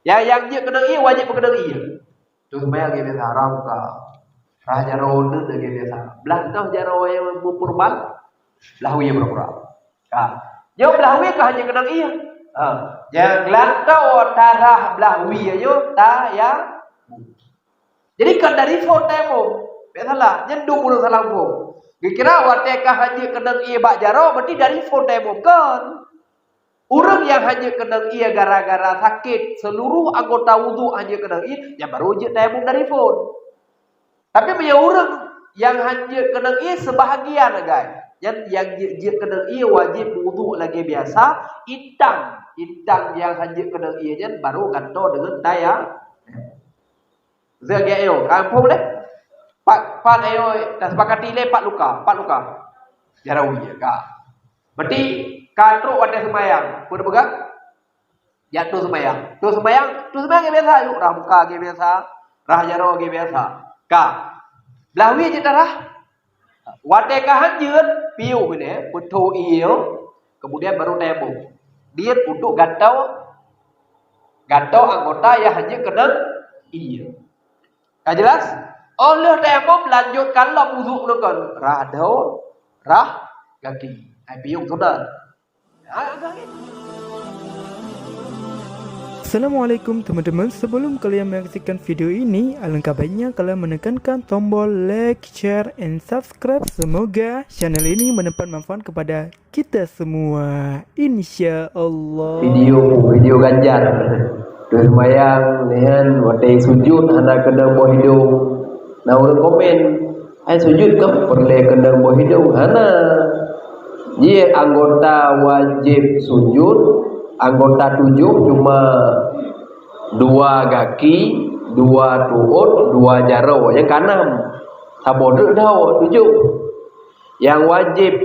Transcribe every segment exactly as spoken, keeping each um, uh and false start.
Ya, nyang jeuet keudong ié wajéb peukeudong ié. Teuseumayang lagèe biasa, rah muka. Rah jaroe uneun lagèe biasa. Blah toh jaroe nyang meupurban, blah wie pura-pura. Ka. Nyoe blah wie ka hana keudong ié. Ha. Nyang lantoe tarah blah wie nyoe tayamum. Jadi kon dari phon tayamum. Biasalah, nyan dum ureueng salah phon. Geukira watèe ka hana keudong ié bak jaroe, berarti dari phon tayamum. Kon. Ureueng nyang hana keudong ié gara-gara sakét, seluruh anggota wudhu hana keudong ié, nyan baru jeuet tayamum dari phon. Tapi meunyoe ureueng nyang hana keudong ié sebahagian sagai, nyan nyang jeuet, jeuet keudong ié wajéb wudhu lagèe biasa, intang, intang nyang hana keudong ié nyan baru gantoe deungon tayamum. Zat gét ayo, ka phon deh. Pat, pat ayo, dah sepakati lé pat luka, pat luka. Jaroe wie ka. Berarti ka trok watèe seumayang, peue teupeugah? Jak trok seumayang. Trok seumayang, trok seumayang lagèe biasa, yuk rah muka lagèe biasa, rah jaroe lagèe biasa. Ka. Blah wie jeuet tarah. Watèe ka han jeuet, piôh nyoe, peutho ié, kemudian baru tayamum. Jeuet untuk gantoe, gantoe anggota nyang hana keudong ié. Ka jelas? Óh lheueh tayamum, lanjutkan lom wudhu ngon rah daun, rah gaki. Hai piôh sunat. Assalamualaikum teman-teman, sebelum kalian menyaksikan video ini, alangkah baiknya kalian menekankan tombol like, share, and subscribe. Semoga channel ini mendapat manfaat kepada kita semua, insya Allah. Video, video ganjal. Teuseumayang, nyan watèe sujud hana keudong boh hidông. Na ureueng komen, "Hai sujud kan peureulèe keudong boh hidông?" Hana. Jih anggota wajéb sujud, anggota tujoh cuma dua gaki, dua tuôt, dua jaroe, nyang ka nam. Saboh treuk daun, tujoh. Nyang wajéb,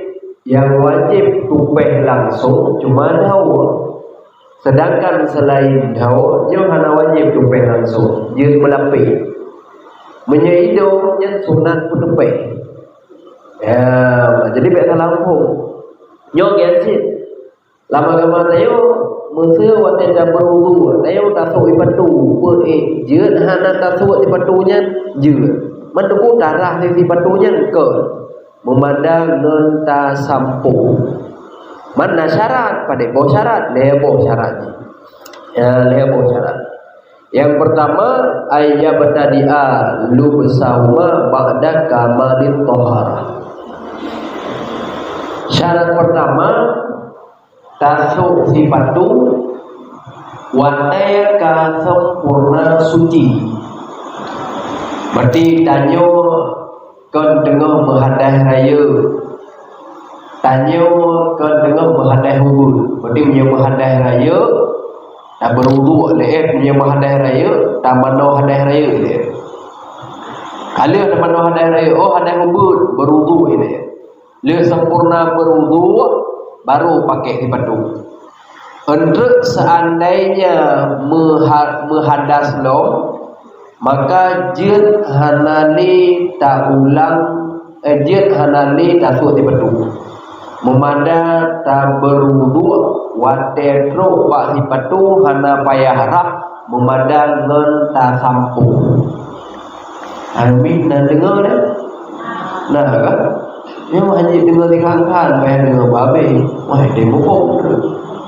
nyang wajéb tupéh langsông cuma daun. Sedangkan selain daun, nyoe hana wajéb tupéh langsông, jeuet meulapéh. Meunyoe idông, nyan sunat peutupéh. Ya, jadi bèk salah muphom. Nyoe gét cit. Lam agama tanyoe, meuseu watèe tabeurudhu, tanyoe tasôk sipatu, peu ék jeuet hana tasôk sipatu nyan? Jeuet. Meuteupeu tarah sipatu nyan kon. Meumada ngon tasampôh. Man na syarat, padum boh syarat, lhèe boh syarat jih. Ya, lhèe boh syarat. Nyang peurtama, ayyabtadi'a lubsahuma ba'da kamalit thaharah. Syarat peurtama, tasôk sipatu watèe ka sempurna suci. Berarti tanyoe kon teungoh meuhadaih rayeuk. Tanyoe kon teungoh meuhadaih ubeut. Berarti meunyoe meuhadaih rayeuk, tabeurudhu lé, eh, meunyoe meuhadaih rayeuk, tamanoe hadaih rayeuk lé. Ka lheueh tamanoe hadaih rayeuk, oh, hadaih ubeut, beurudhu lé. Lheueh sempurna beurudhu, baru pakai sipatu. Enteuk seandainya meuha-, meuhadas lom, maka jeuet hana lé taulang, eh, jeuet hana lé tasôk sipatu. Meumada tabeurudhu watèe trok bak sipatu hana payah rhah, meumada ngon tasampôh. Amin, na deungoe deh? Na kan? Nyoe hana deungoe di khan-khan, payah deungoe babeh. Wah, deh muphom.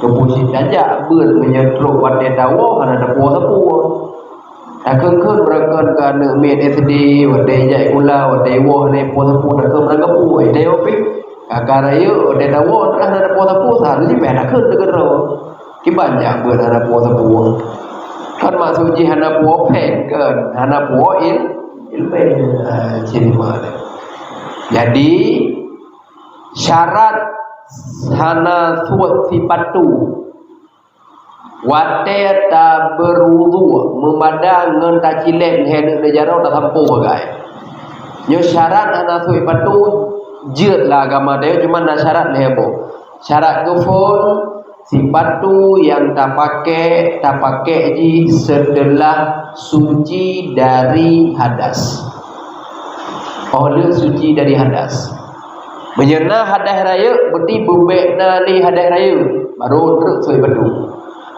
Keupeue cit tajak beuet meunyoe trok watèe tawoe hana tapuwoe sapeue. Takheun-kheun beurakon keu aneuk miet S D, watèe ijak sikula, watèe iwoe hana ipuwoe sapeue, takheun beurakon peue, eh, deh opi. Ka-ka rayeuk, watèe tawoe, hana tapuwoe sapeue, sah, jadi payah takheun teukeudroe. Kiban jak beuet hana puwoe sapeue. Kan maksud jih hana puwoe phèn kan, hana puwoe il-, ileumèe. Ah, cit teuma. Jadi, syarat hana sôk sipatu watèe tabeurudhu meumada ngon tacilét lhèe neuk lé jaroe tasampôh sagai. Nyoe syarat hana sôk sipatu jeuet lam agama tanyoe, cuma na syarat lhèe boh. Syarat geuphon, sipatu nyang tapaké, tapaké jih seuteulah suci dari hadas. Óh lheueh suci dari hadas. Meunyoe na hadaih rayeuk, berarti beubèk na lé hadaih rayeuk, baru treuk sôk sipatu.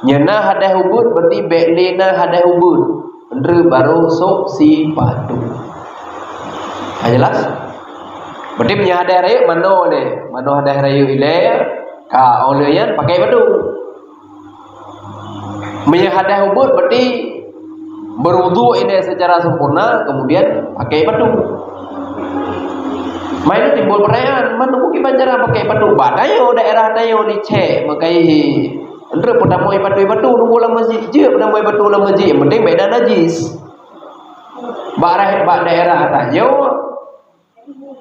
Nyan na hadai ubit, berarti bék lé na hadai ubit. Nyan barô sôk sipatu. Ha, jelas? Berarti meunyoe hadai rayeuk manoe lé, manoe hadai rayeuk ilée, ka, óh lheueh nyan pakai patu. Meunyoe hadai ubit, berarti berwudhu ilée secara sempurna, kemudian pakai patu. Maka timbul pertanyaan, meunoe kiban cara pakai patu? Bak tanyoe, daerah tanyoe dicek, meukai Nyan peutamong patu-patu nunggu lam masjid, jeuet peutamong patu lam masjid, nyang penting bék na najis. Bak daerah, bak daerah tanyoe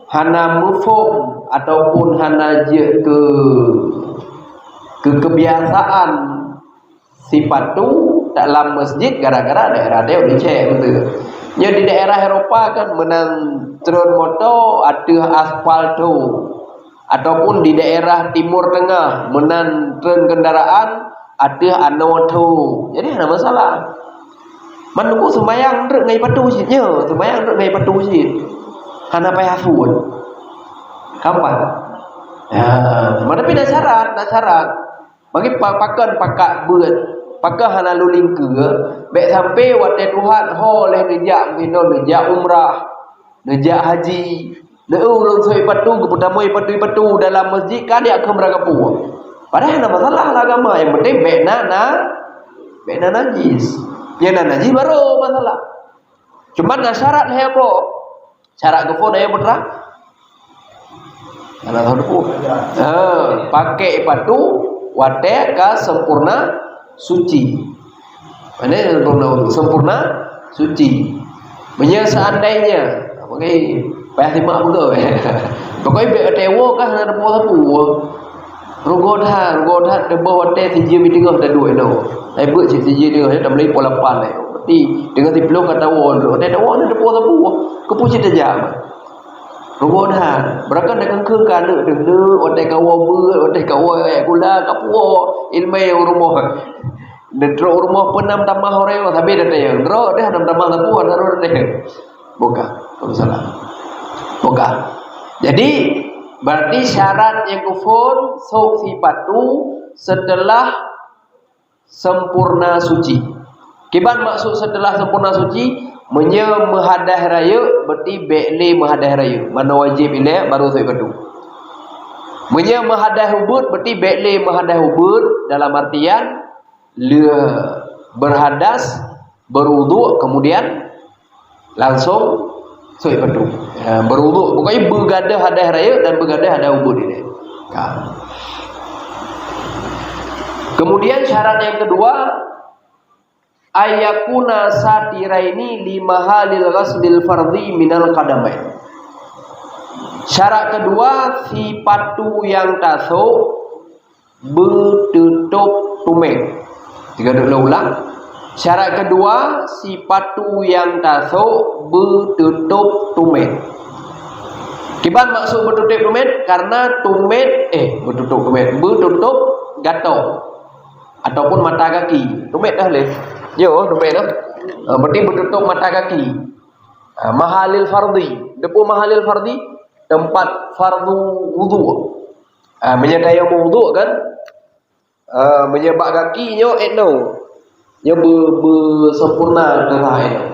hana muphom ataupun hana jeuet keu, keu kebiasaan sipatu dalam masjid gara-gara daerah tanyoe dicek beutôi. Nyoe di daerah Eropa kan meunan treun moto ateueh aspal tho. Ataupun di daerah Timur Tengah, meunan treun kendaraan ateueh anoe tho. Jadi hana masalah. Meunoe seumayang treuk ngon patu cit nyoe, seumayang treuk ngon patu cit. Hana payah phon. Gampang. Ya, tapi na syarat, na syarat. Bagi pa-, pakon pakat beuet, pakon hana lôn lingkeue, bék sampai watée Tuhan ho lheueh neujak meuhinoe, neujak umrah, neujak haji, neueu ulôn sôk patu, geupeutamong patu-patu dalam masjid, ka diak keu meuragapue. Padahai hana masalah lam agama, nyang penting bék na, na, bék na najis. Nyang na najis barô masalah. Cuma na syarat lhée boh. Syarat geuphon ayeuem putra? Hana tahu debu. Ha, pakai patu watée ka sempurna suci. Mana sempurna wudu? Sempurna suci. Meunyoe seandainya, pakai payah simak beutôi. Pokoknya bék watée woe ka hana debu sapu. Rugoe that, rugoe that, teuboh watée sijeuem teungoh taduek inoe. Ai beuet cit sijeuem teungoh, ya, tameulai poh lapan, eh. Berarti teungoh siplôh ka tawoe, watée tawoe na teuboh sapu. Keupeue cit tajak? Rugoe that. Beurakan dak keungkeung ka aneuk teuh, watée kawoe beuet, watée kawoe rayak gula, kapuwoe ileumèe u rumoh. Neutrok u rumoh peuet nam tamah uroe, sabe datang. Droe deh nam tamah sapu, hana droe datang. Buka, Waalaikumsalam. Buka. Jadi, berarti syarat nyang geuphon sôk sipatu setelah sempurna suci. Kiban maksud setelah sempurna suci? Meunyoe meuhadai rayeuk, berarti bék lé meuhadai rayeuk. Manoe wajéb ilée baru sôk patu. Meunyoe meuhadai ubit, berarti bék lé meuhadai ubit dalam artian lheueh berhadas, berwuduk, kemudian langsung sôk patu. Ya, berwuduk. Pokoknya beugadôh hadai rayeuk dan beugadôh hadai ubit ilée. Ka. Kemudian syarat yang kedua, ayakuna satiraini li mahalil ghaslil fardhi minal qadamain. Syarat kedua, sipatu nyang tasôk beututôp tumét. Tiga dua ulang. Syarat kedua, sipatu nyang tasôk beututôp tumét. Kiban maksud beututôp tumét? Karena tumét, eh, beututôp tumét, beututôp gato ataupun mata kaki. Tumét dah leh. Yo, tumét dah. Ah, berarti beututôp mata kaki. Ah, mahalil fardhi. Depu mahalil fardhi, tempat fardu wudu. Ah, meunyoe tayamum wudu kan, ah, meunyoe bak gaki nyoe inoe. Nyoe be-, beusempurna darah inoe.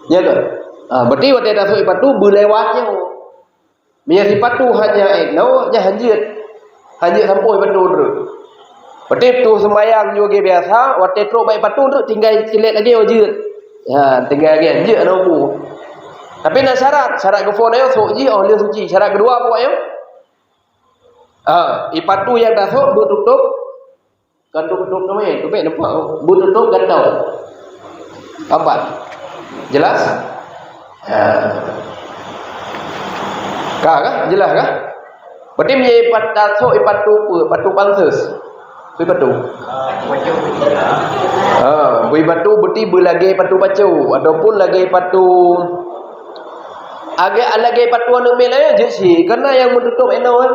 Ya kan? Ah, berarti watée tasôk patu beulewat nyoe. Meunyoe sipatu hanya inoe, nyan hanjeuet. Hanjeuet sampoe patu treuk. Berarti tuh sembahyang nyoe ge biasa, watée trok bak patu treuk tinggai cilet lagée jeuet. Ya, tinggai lagée jeuet ana ubu. Tapi na syarat, syarat geuphon ayo sôk jih óh lheueh suci. Syarat kedua apa ayo? Ha, ipatu nyang tasôk beututôp, ka tutôp namanya, tubek nampak. Beututôp gato. Empat. Jelas? Ha. Ka kah? Jelas kah? Berarti meunyoe ipat tasôk ipatu peue? Patu pansus. Peue ipatu? Ha, bui patu berarti beulagée patu pacu ataupun lagée patu Agak lagée patu aneuk miet laén jeuet cit, karena nyang meututôp inoe.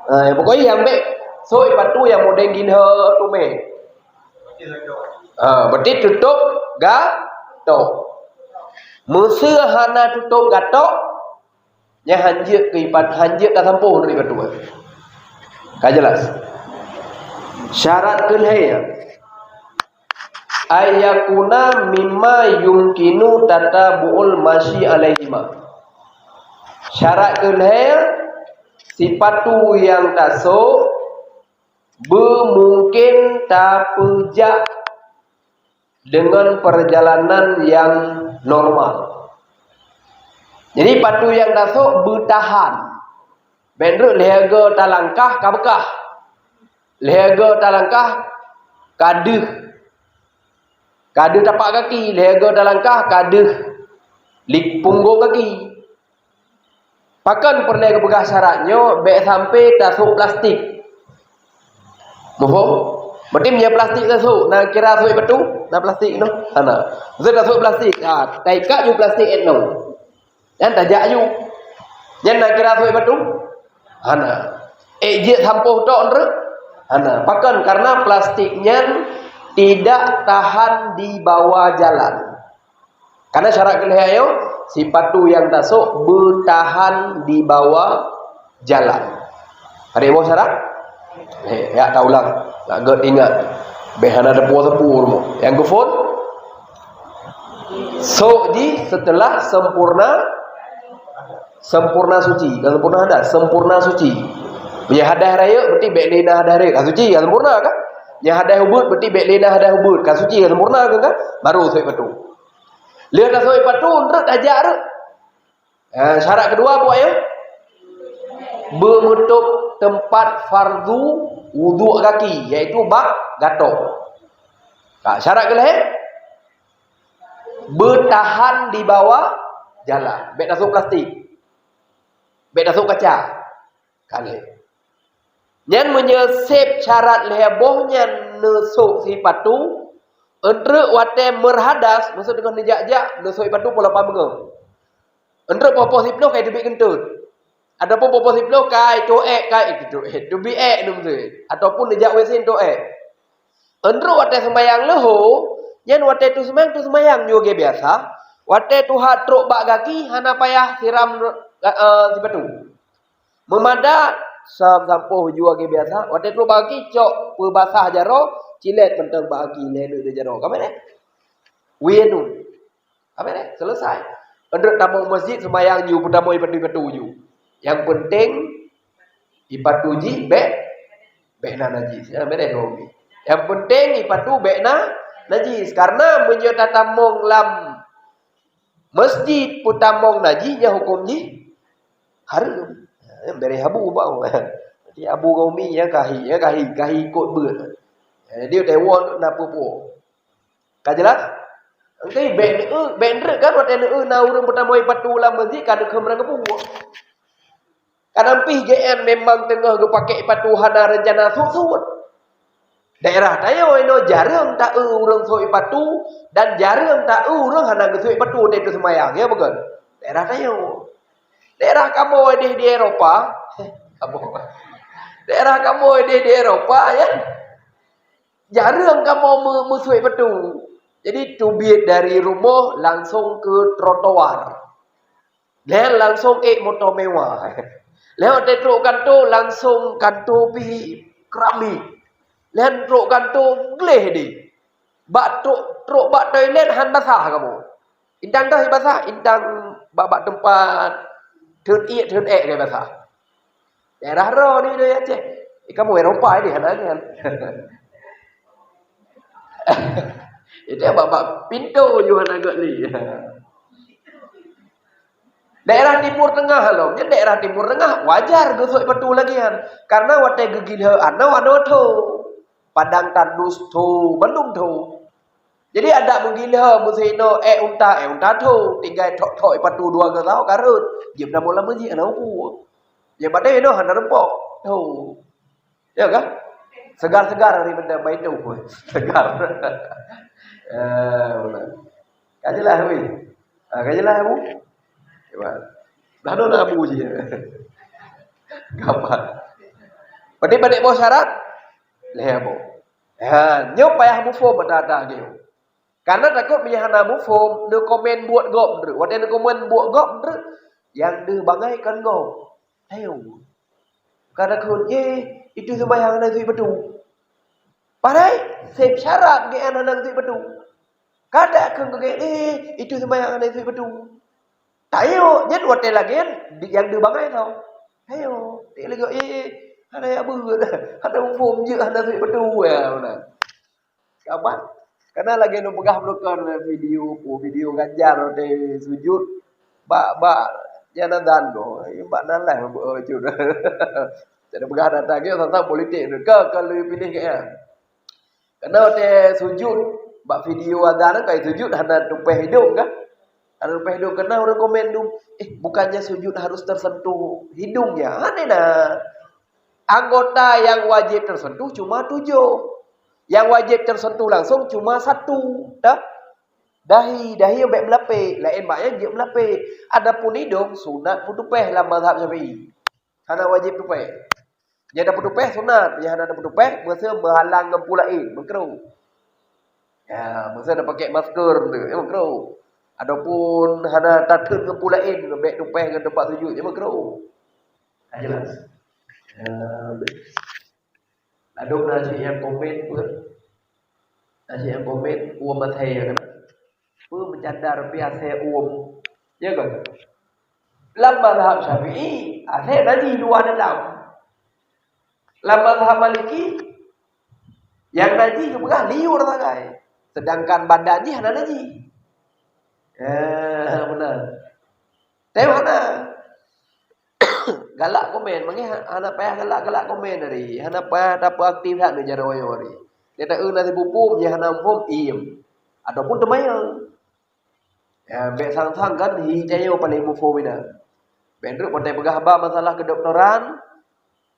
Ha, pokoknya nyang bék sôk patu nyang model gin he tumé. Ha, berarti tutôp gato. Meuseu hana tutôp gato, nyan hanjeuet keu ipat, hanjeuet ka sampôh dari patu. Ka jelas? Syarat keulhèe. Ayyakuna mimma yumkinu tatabu'ul masyi alaihima. Syarat keulhèe, sipatu nyang tasôk beumungken tapeujak deungon peurjalanan nyang normal. Jadi, patu nyang tasôk beutahan. Bèk treuk lhèe go talangkah ka beukah. Lhèe go talangkah ka deuh. Ka deuh tapak gaki, lhèe go talangkah ka deuh li punggong gaki. Pakon peureulèe geupeugah syarat nyoe, bèk sampai tasôk plastik. Muphom? Berarti meunyoe plastik tasôk, na kira sôk patu? Na plastik nyoe? Hana. Maksud tasôk plastik, ha, taikat ju plastik 'et noe. Nyan tajak aju. Nyan na kira sôk patu? Hana. Eh, jeuet sampôh tok treuk? Hana. Pakon? Karena plastik nyan tidak tahan di bawah jalan. Karena syarat keulhèe nyoe, sipatu nyang tasôk beutahan di bawah jalan. Ada boh syarat? Eh, ya, taulang. Nak gèt ingat. Bèk hana teupeu-teupeu rumoh. Nyang geuphon? Sôk jih setelah sempurna, sempurna suci. Kan sempurna hadas, sempurna suci. Meunyoe hadas rayeuk, berarti bèk lé na hadas rayeuk. Ka suci, ka sempurna kan? Nyoe hadas ubeut, berarti bèk lé na hadas ubeut. Ka suci, ka sempurna kan? Baru sôk patu. Lheuh tasôk patu, treuk tajak treuk. Eh, syarat keudua buet nyan, beumeutup teumpat fardu wudhu gaki, yaitu bak gato. Ha, syarat keulhèe, beutahan di bawah jalan. Bèk tasôk plastik. Bèk tasôk kaca. Ka lhèe. Nyan meunyoe sép syarat lhèe boh nyan neusôk sipatu, eunteuk watèe meurhadas, maksud deungon neujak-jak, neusôk sipatu poh lapan beungoh. Eunteuk poh-poh siplôh ka teubiet geunteut. Ataupun poh-poh siplôh ka teuék, ka teuék, teubiet ék neumeuseue. Ataupun neujak W C teuék. Eunteuk watèe seumayang leuho, nyan watèe teuseumayang, teuseumayang nyoe lagèe biasa. Watèe tuha trôk bak gaki, hana payah siram, eh, sipatu. Meumada sam-, sampôh jua lagèe biasa, watèe trôk bak gaki cok peubasah jaroe, cilét mantong bak gaki lhèe neuk jaroe. Ka beureh? Wie nun. Ka beureh? Selesai. Eunteuk tamong masjid seumayang ju, peutamong ipatu-ipatu ju. Nyang peunteng ipatu jih bèk, bèk na najis. Ya, beureh dua umi. Nyang peunteng ipatu bèk na najis. Karena meunyoe tatamong lam masjid peutamong najis, nyan huköm jih hareuem. Ya, beureh abu bak. Jadi abu ngon umi nyan ka hi, nyan ka hi, ka hi ikot beuet. Jadi watèe woe na peue-peue. Ka jeulaih? Engkai bèk neueu, bèk treuk kan watèe neueu na ureueng peutamong ipatu lam masjid ka neukheun meurang geupeue. Kadang pih G M memang teungoh geupakék ipatu hana reuncana sôk-sôk. Daerah tanyoe inoe jareueng taeu ureueng sôk ipatu dan jareueng taeu ureueng hana geusôk ipatu watèe teuseumayang, ya bukan? Daerah tanyoe. Daerah kamoe deh di Eropa, kamoe. Daerah kamoe deh di Eropa, ya. Jareueng kamoe meu-, meusôk ipatu. Jadi, teubiet dari rumoh langsong keu trotoar. Lheuh langsong ék moto mewah. Lheuh watèe trôk kantô langsong kantô pih keramik. Lheuh trôk kantô gleh deh. Bak trôk, trôk bak toilet han basah kamoe. Intang toh basah, intang bak, bak teumpat theun iek, theun ék ka basah. Daerah droe ni di Aceh. Eh, kamoe Eropa ni hana kan. Itu bak, bak pintu ju hana gèt li. Daerah Timur Tengah lom, nyan daerah Timur Tengah wajar geusôk ipatu lagèe nyan. Karena watèe geugileue anoe, anoe tho. Padang tandus tho, bandum tho. Jadi adak meugileue meusinoe ék unta, ék unta tho. Tinggai thok-thok ipatu dua geusaho ka rhot. Jeuet peutamong lam masjid hana peue. Nyang padahai inoe hana rumpok. Tho. Ya kan? Segar-segar hari benda baik tu pun. Segar. Eh, ka jeulaih, weh. Ha, ka jeulaih, Abu? Cuba. Dah dona Abu je. Gampang. Berarti padum boh syarat? Lhèe boh. Ha, nyoe payah muphom ata-ata nyoe. Karena takot meunyo hana muphom, neukomen buet gob treuk. Watèe neukomen buet gob treuk, nyang deuh bangai kon gob. Ayo. Ka takot, "Yeh, itu seumayang hana sui beutôi." Padahai seb syarat geuh hana geusut batu. Kada keu geugét, eh, itu sembahyang hana geusut batu. Tayo, nyan watée lagée nyan, di-, nyang deuh bangai tau. Tayo, tiek lagée, eh, eh, hana jak beuet, hana muphom jeuet, hana geusut batu, ya, meunan. Saban. Kana lagée neupeugah meulukon video, oh, video ganjar watée sujud, bak, bak, nyan azan tu, eh, bak nan lah, eh, jud. Jadi peugah data gét, sang-sang politik tu. Ka, ka lheueh piléh gét nyan. Karena watée sujud, bak video azan kan sujud hana tupéh hidung kan? Hana tupéh hidung, karena ureuëng komen tu, "Eh, bukannya sujud harus tersentuh hidung ya?" Hana na. Anggota yang wajib tersentuh cuma tujuh. Yang wajib tersentuh langsung cuma satu. Dah? Dahi, dahi yang baik melapik. Lain maknya jeuet melapik. Adapun hidung, sunat pun tupéh lam mazhab Syafi'i. Hana wajib tupéh. Nyang dapeuet tupéh sunat, nyang hana dapeuet tupéh, meuseu meuhalang ngon peue laén, makruh. Ya, meuseu na pakai masker tu, ya, makruh. Ataupun hana tateun ngon peue laén, bèk tupéh ngon teumpat sujud, ya, makruh. Ka jelas? Ya, ladôm na cit nyang komen pun. Asyik nyang komen, uem asai ya kan? Peue meucadar pih asai uem? Ya kan? Lam mazhab Syafi'i, asai najih luwa dalam. Lam mazhab Maliki, nyang najih geupeugah liur sagai. Sedangkan badan jih hana najih. Ya, beuna. Tapi hana. Galak komen, mangke ha-, hana payah galak-galak komen tadi. Hana payah tapeuaktif that neujaroe nyoe tadi. Nyata eu na sibuk phôn, nyang hana phôn, iem. Ataupun teumayang. Ya, bèk sang-sang kan, hi tanyoe paléng muphom inan. Bèk trok pandai peugah haba masalah kedokteran,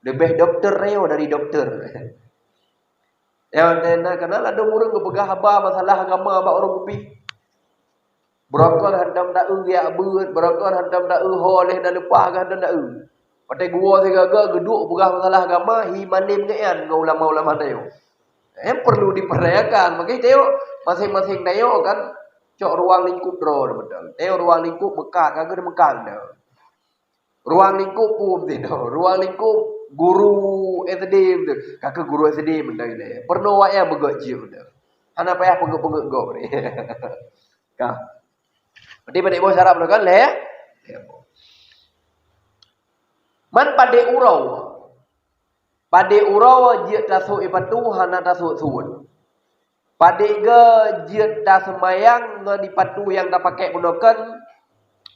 leubeh dokter tanyoe dari dokter. Ya, dan, dan, karena ladôm ureueng geupeugah haba masalah agama bak ureueng kupi. Beurangkat hantom taeu geujak beuet, beurangkat hantom taeu ho lheueh na leupah ka hantom taeu. Watèe geuwoe sigaga geuduek peugah masalah agama, hi malém geuian ngon ulama-ulama tanyoe. Nyan perlu dipertanyakan. Maka tanyoe, masing-masing tanyoe kan cok ruang lingkup droe beutôi. Tanyoe ruang lingkup meukat, ka keuh meukat dah. Ruang lingkup phôn tinoe, ruang lingkup guru S D beutôi. Ka keuh guru S D mantong ilèe. Peurunoe awak nyan beugöt jeuet beutôi. Hana payah peungeuet-peungeuet gob ni. Ka. Berarti padum boh syarat beutôi kan? Lhèe. Lhèe boh. Man padé uroe. Padé uroe jeuet tasôk ipatu hana tasôk suet. Padé geu jeuet taseumayang ngon ipatu nyang tapakék bunoe kon,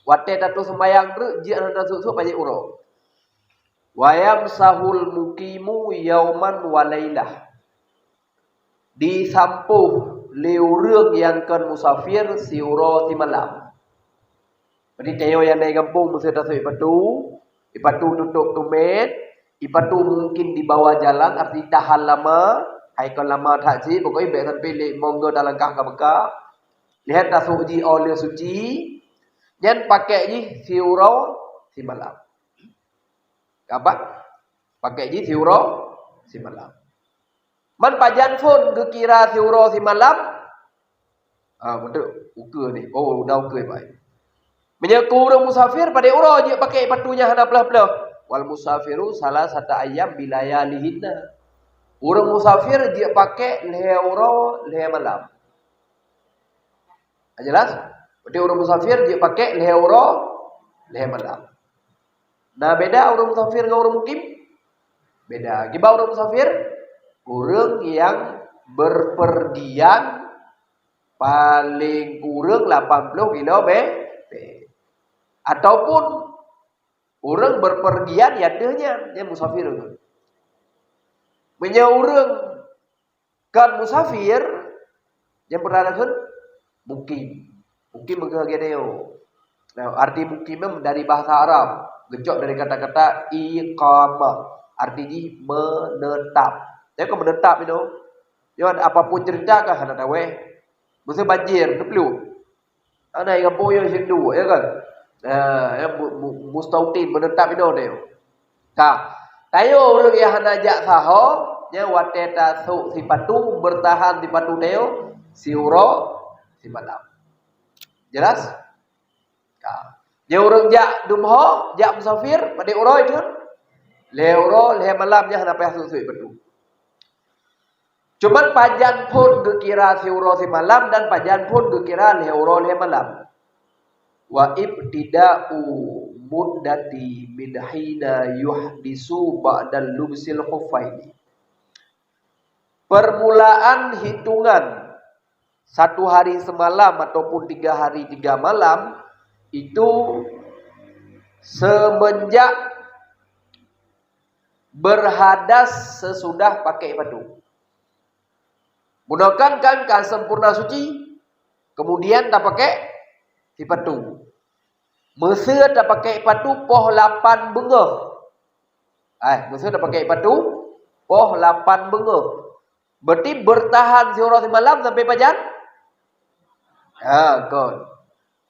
watèe tatu seumayang treuk jeuet hana tasôk suet padé uroe. Wa yamsahul muqimu yauman wa lailah. Disampôh lé ureueng nyang kon musafir siuroe simalam. Berarti tanyoe nyang na i gampông meuseu tasôk ipatu, ipatu tutôp teumèt, ipatu mungkin di bawah jalan, arti tahan lama, hai kon lama that cit, pokoknya bèk sampai lé monggo talangkah ka Mekah. Lheuh tasôk jih óh lheueh suci, nyan pakék jih siuroe simalam. Ka bah? Pakék jih siuroe simalam. Man pajan phôn geukira siuroe simalam? Ah, beutôi, ukeue ni. Oh, udah ukeue baik. Meunyoe keu ureueng musafir, padé uroe jeuet pakék ipatu nyang hana plôh-plôh. Wal musafiru salasata ayyam bilayalihinna. Ureueng musafir jeuet pakék lhèe uroe, lhèe malam. Ka jelas? Berarti ureueng musafir jeuet pakék lhèe uroe, lhèe malam. Na beda ureueng musafir ngon ureueng mukim? Beda. Kiban ureueng musafir, ureueng nyang berpergian paléng kureueng lapan plôh kilometer. Ataupun ureueng berpergian nyang deuh nyan, nyan musafir. Meunyoe ureueng kon musafir, nyang peureulèe kheun mukim. Mukim meugeue lagèe nyoe. Nah, arti mukim nyan dari bahasa Arab, geucok dari kata-kata iqamah, arti jih menetap. Nyan kon menetap inoe. Nyoe apapun cerita ka hana taweh. Meuseu banjir, neuplueng. Hana ingat boh nyang sindu, ya kan? Nah, ya, mu-, mu-, mustautin, menetap inoe nyoe. Ka. Tanyoe ureueng nyang hana jak saho, nyan watèe tasôk sipatu, bertahan sipatu tanyoe, siuroe, simalam. Jelas? Ka. Nyan ureueng jak dumho, jak musafir, padé uroe jeuet? Lhèe uroe, lhèe malam nyan hana payah sôk-sôk ipatu. Cuman pajan phon geukira siuroe simalam dan pajan phon geukira lhée uroe lhée malam. Wa ibtida'u muddati min hina yuhdisu ba'dal lubsil khuffaini. Permulaan hitungan satu hari semalam ataupun tiga hari tiga malam itu semenjak berhadas sesudah pakai sepatu. Meunoe kan, kan ka sempurna suci, kemudian tapakai sipatu. Meuseu tapakai sipatu poh lapan beungoh. Ai, meuseu tapakai sipatu poh lapan beungoh. Berarti bertahan siuroe simalam sampai pajan? Ha, kon.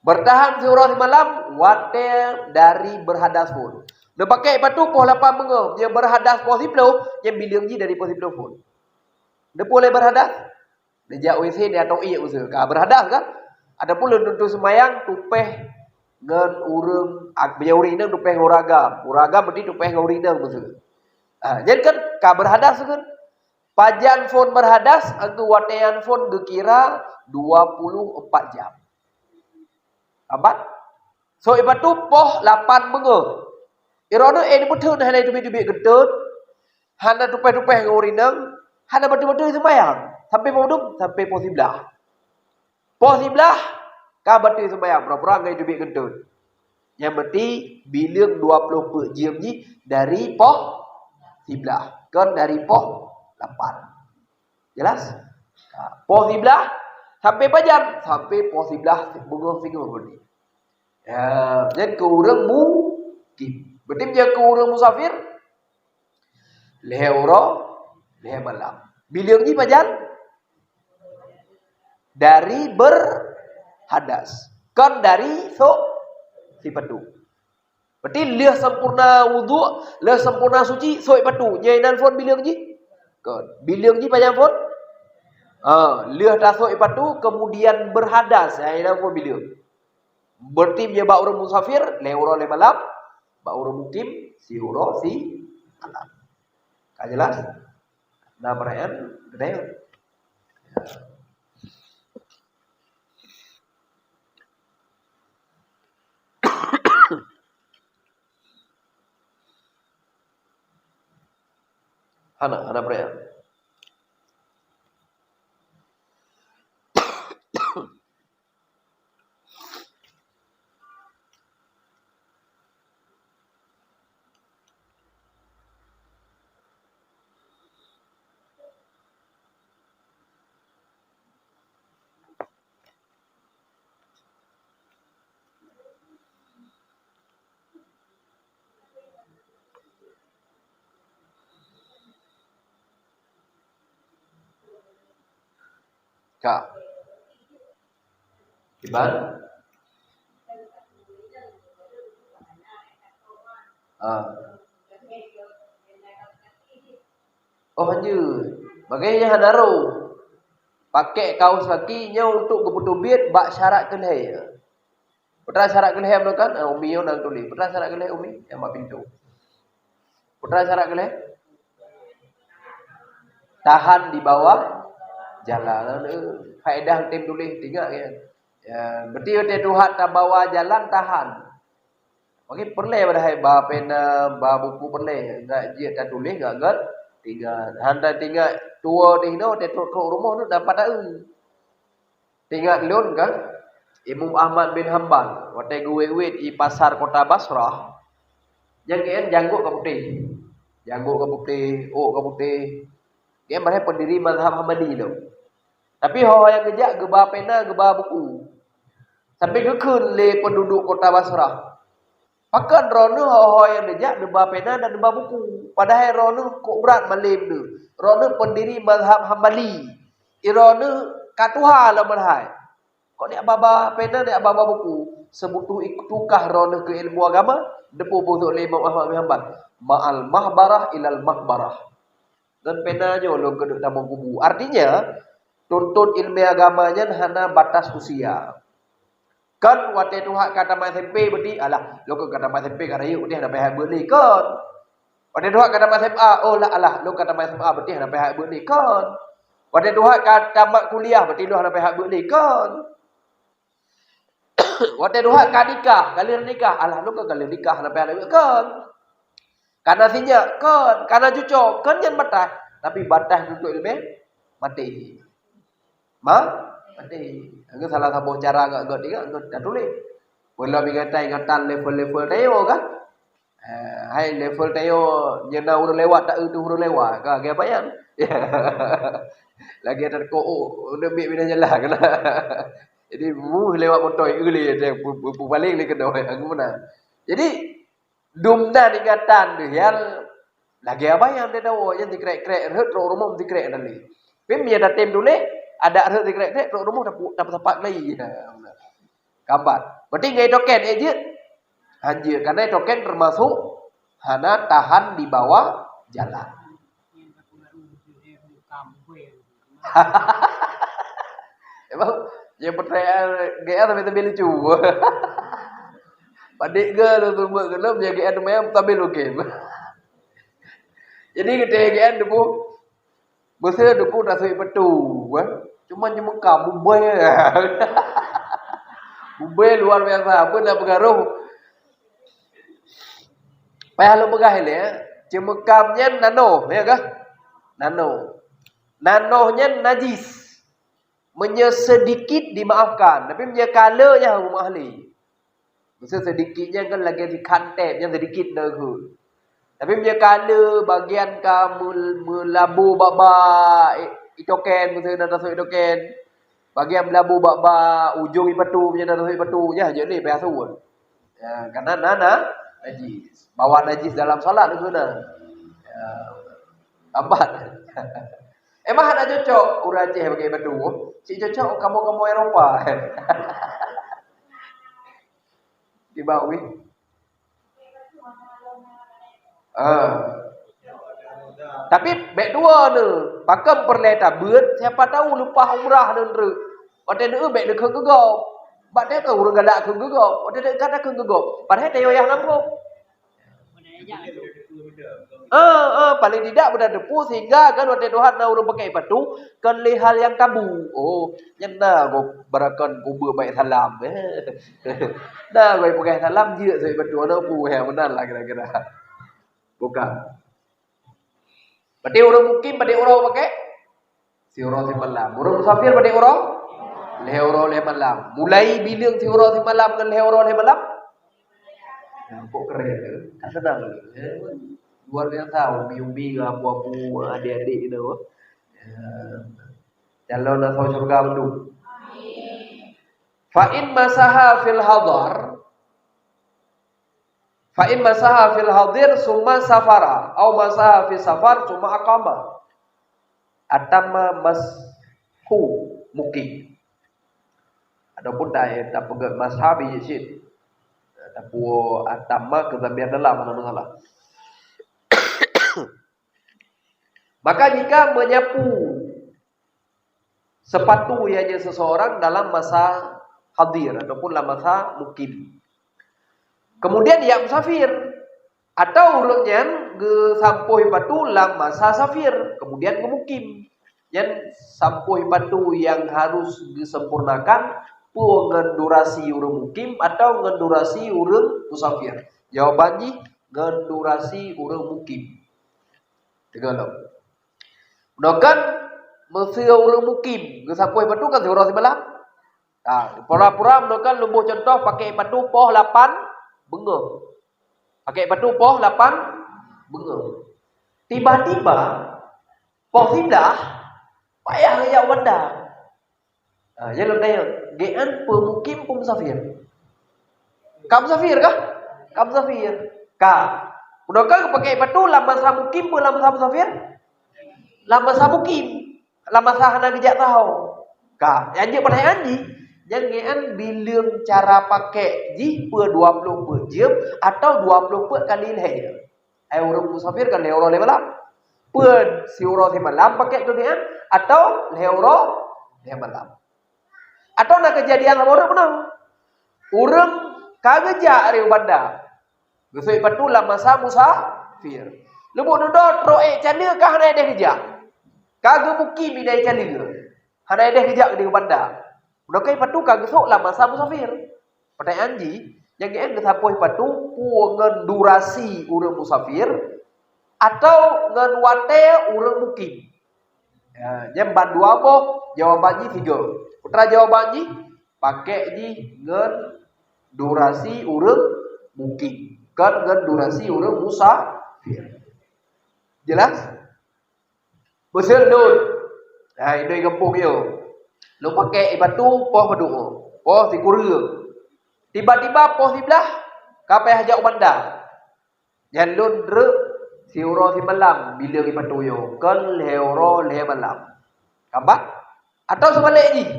Bertahan siuroe simalam watée dari berhadas phon. Neupakai sipatu poh lapan beungoh, nyang berhadas poh siplôh, nyang bileung jih dari poh siplôh phon. Neupeue lé berhadas? Neujak W C, neujak toilet meuseu. Ka berhadas kan? Ataupun lôn tuntut seumayang tupéh ngon ureuëng, ak-, meunyoe ureuëng inong tupéh ngon ureuëng agam. Ureuëng agam berarti tupéh ngon ureuëng inong meuseu. Ha, nyan kan ka berhadas kan? Pajan phon berhadas, ateueh watée nyan phon geukira dua puluh empat jam. Abad. Sôk sipatu poh lapan beungoh. Droeneuh, eh, neupeutheun hana teubiet-teubiet geutôt, hana tupéh-tupéh ngon ureuëng inong, hana bateue-bateue seumayang. Sampai poh dum, sampai poh siblaih. Poh siblaih, ka bateue seumayang, pura-pura ngon teubiet geutôt. Nyang meuti bileung dua ploh peuet jeuem jih dari poh siblaih, kon dari poh lapan. Jelas? Ha, poh siblaih sampai pajan? Sampai poh siblaih beungoh singoh berarti. Ya, nyan keu ureuëng mukim. Berarti meunyoe keu ureuëng musafir, lhée uroe, lhée malam. Bileung jih pajan? Dari berhadas. Kon dari sôk sipatu. Berarti lheueh sempurna wudhu, lheueh sempurna suci, sôk sipatu. Nyan inan phon bileung jih? Kon. Bileung jih pajan phon? Ha, lheueh tasôk sipatu, kemudian berhadas. Ha, inan phon bileung. Berarti meunyoe bak ureuëng musafir, lhée uroe lhée malam, bak ureuëng mukim, siuroe simalam. Ka jelas? Na peurayaan geutanyoe? Hana, hana peurayaan. Ka. Kiban? Ah. Oh, hanjeuet. Makanya nyan hana rôh. Pakai kaos kaki nyoe untuk geupeuteubiet bak syarat keu lhée. Peue teuma syarat keu lhée nyoe kan? Ah, Umi nyoe nyang tuléh. Peue teuma syarat keu lhée, Umi? Nyang bak pintoe. Peue teuma syarat keu lhée? Tahan di bawah jalan. Eh, faedah tem tuléh, ingat ya. Ya, berarti watée tuha tabawa jalan, tahan. Oke, peureulée padahai ba pena, ba buku peureulée. Ngat jeuet tatuléh, ngat, ngat ingat. Hana ingat tuwoe di hinoe, watée trok-trok rumoh tu dapat taeu. Teuingat lôn kan, Imam Ahmad bin Hambal, watée geuwét-wét di pasar kota Basrah, nyan geuén janggôt ka putéh. Janggôt ka putéh, ôk ka putéh. Geuén padahai pendiri mazhab Hambali lom. Tapi ho nyang geujak geuba pena, geuba buku. Sampai geukheun lé penduduk kota Basrah. Pakon droeneuh ho-ho nyang neujak neuba pena dan neuba buku, padahai droeneuh kok brat malém deuh. Droeneuh pendiri mazhab Hambali. Droeneuh ka tuha lom meuhai. Kok neujak ba-ba pena, neujak ba-ba buku? Seubutuh itukah droeneuh keu ilmu agama? Deungoe peue lé Imam Ahmad bin Hambal, "Ma'al mahbarah ilal maqbarah." Ngon pena nyoe lôn keuneuk tamong kubu. Artinya, tuntut ilmu agama nyan hana batas usia. Kon watée tuha ka tamat S M P berarti, alah, lôn ka tamat S M P ka rayeuk berarti hana payah beuet lé, kon. Watée tuha ka tamat S M A, oh lah, alah, lôn ka tamat S M A berarti hana payah beuet lé, kon. Watée tuha ka tamat kuliah, berarti lôn hana payah beuet lé, kon. Watée tuha ka nikah, ka lheueh nikah, alah lôn ka lheueh nikah, hana payah beuet, kon. Kana sinyak, kon. Kana cucok, kon nyan bataih. Tapi bataih untuk leubeh maté. Ma? Maté. Itu salah saboh cara gak gak tinggal, gak dah tulis. Mula ingatan-ingatan level-level tayo kan. Eh, hai level tayo, nyena ureuëng lewat, tak itu ureuëng lewat. Ka, ka apa yan? Lagi ada kok, oh, udah ambil bina jalan kan. Jadi, mu lewat motor, eh, le, ada pu-, pu-, pu-, paling le kena, eh, aku mana. Jadi, dum na ingatan tu, ya, lagi apa yang dia tahu, yang dikrek-krek, rhot, rot rumah dikrek tadi. Pim, ya, datem tulis, ada rhot dikrek-krek, rot rumah, tapi, tapi sepak lagi. Kaban. Berarti ngai token, eh, jeuet? Hanjeuet. Karena token termasuk hana tahan di bawah jalan. Emang, yang pertanyaan G R sampai sambil lucu. Padik ke lu tunggu ke lom, ya G R main sambil game. Jadi kita G R debu, Meusé debu tasui patu, eh. Cuma nyeumeuka bubé. Bubé luar biasa, apa nak pengaruh? Payah lôn peugah ilée, eh. Ceumeukam nyan nanoh, ya kah? Nanoh. Nanoh nyan najis. Meunyoe sedikit dimaafkan, tapi meunyoe ka le nyan hukôm ahli. Meusé sedikit nyan kan lagée dikantét, nyan sedikit na geuh. Tapi meunyoe ka le bagian ka meul-, meulabu bak-bak i-, itoken, meusé na tasok itoken. Bagian meulabu bak-bak ujong ipatu, meunyoe na tasok ipatu, nyan jeuet lé payah suwon. Ya, karena na, na najis. Bawa najis dalam salat tu na. Ya. Tambat. Emang hana cocok ureuëng Aceh pakai batu. Cik cocok kamoe-kamoe Eropa. Tiba wih. Ah. Tapi bèk dua ni, pakon peureulèe tabeuet, siapa tahu leupah umrah ni nreuk. Watèe neu bèk neukheun keu gob. Bak teuka ureueng galak kheun keu gob. Watèe neu ka takheun keu gob. Padahai tayoe yah lampôh. Ah, ah, paling tidak beuda teupeu sehingga kan watèe Tuhan na ureueng pakai batu, kon lé hal nyang tabu. Oh, nyan na gob barakan kubeuet bak salam. Na gob pakai salam jeuet sabe batu, na peue meunan lah kira-kira. Bukan. Padum ureueng mukim, padum uroe pakai? Siuroe simalam. Ureueng musafir padum uroe? Lhèe uroe lhèe malam. Mulai bileueng siuroe simalam ngon lhèe uroe lhèe malam? Nah, kok keren, eh? Kan senang, eh? Luar biasa, umi-umi ngon abu-abu, adik-adik gitu. Ya. Calon asoe syurga mandum. Fa in masaha fil hadar, Fa in masaha fil hadir summa safara, au masaha fi safar summa aqama. Atamma mashu mukim. Ataupun ta-, tapeugah masha bi cit. Tapi atamma keu zamian dalam, hana masalah. Maka jika menyapu sepatu, ianya seseorang dalam masa hadir ataupun dalam masa mukim. Kemudian ia musafir, atau ureueng nyan geusampôh sepatu lam masa safir, kemudian geumukim. Nyan sampôh sepatu nyang harus geusempurnakan peue ngon durasi ureueng mukim atau ngon durasi ureueng musafir? Jawaban jih ngon durasi ureueng mukim. Teuga lom. Meunoe kan, meusé ureueng mukim geusampôh sepatu kan siuroe simalam. Ha, pura-pura meunoe kan lôn boh cuntoh pakai sepatu poh lapan beungoh. Pakai sepatu poh lapan beungoh. Tiba-tiba poh siblaih payah geujak u banda. Ha, nyan lôn tanyong, geuh nyan peumukim peue musafir? Ka musafir kah? Ka musafir. Ka. Meunoe ka geupakai sepatu lam masa mukim peue lam masa musafir? Lam masa mukim. Lam masa hana geujak saho. Ka. Nyang jeuet peureulèe jih, nyan geuh nyan bileueng cara pakai jih peue dua ploh peuet jeuem atau dua ploh peuet kali lhèe. Hai ureueng musafir kan lhèe uroe lhèe malam. Peue siuroe simalam pakai keu geuh nyan atau lhèe uroe lhèe malam. Atau na keujadian saboh ureueng meunan. Ureueng ka geujak dari u banda. Geusui sepatu lam masa musafir. Lubuk dudoe trok ék candeuek ka hana ék geujak. Ka geumukim idai caleue, hana ideh geujak keudeh u banda. Meunoe ka ipatu ka geusok lam masa musafir. Peutanyaan jih, nyang geuén geusampôh ipatu peue ngon durasi ureuëng musafir atau ngon watée ureuëng mukim? Ya, nyan bandua boh jawaban jih sigoe. Peue teuma jawaban jih, pakèk jih ngon durasi ureuëng mukim, kon ngon durasi ureuëng musafir. Jelas? Meuseu lôn, hai, inong gampông nyoe, lôn pakèk ipatu poh padum, poh sikureueng. Tiba-tiba poh siblaih ka payah jak u banda. Nyan lôn treuk siuroe simalam bileueng ipatu nyoe, kon lhée uroe lhée malam. Ka ban? Atawa seubalek jih,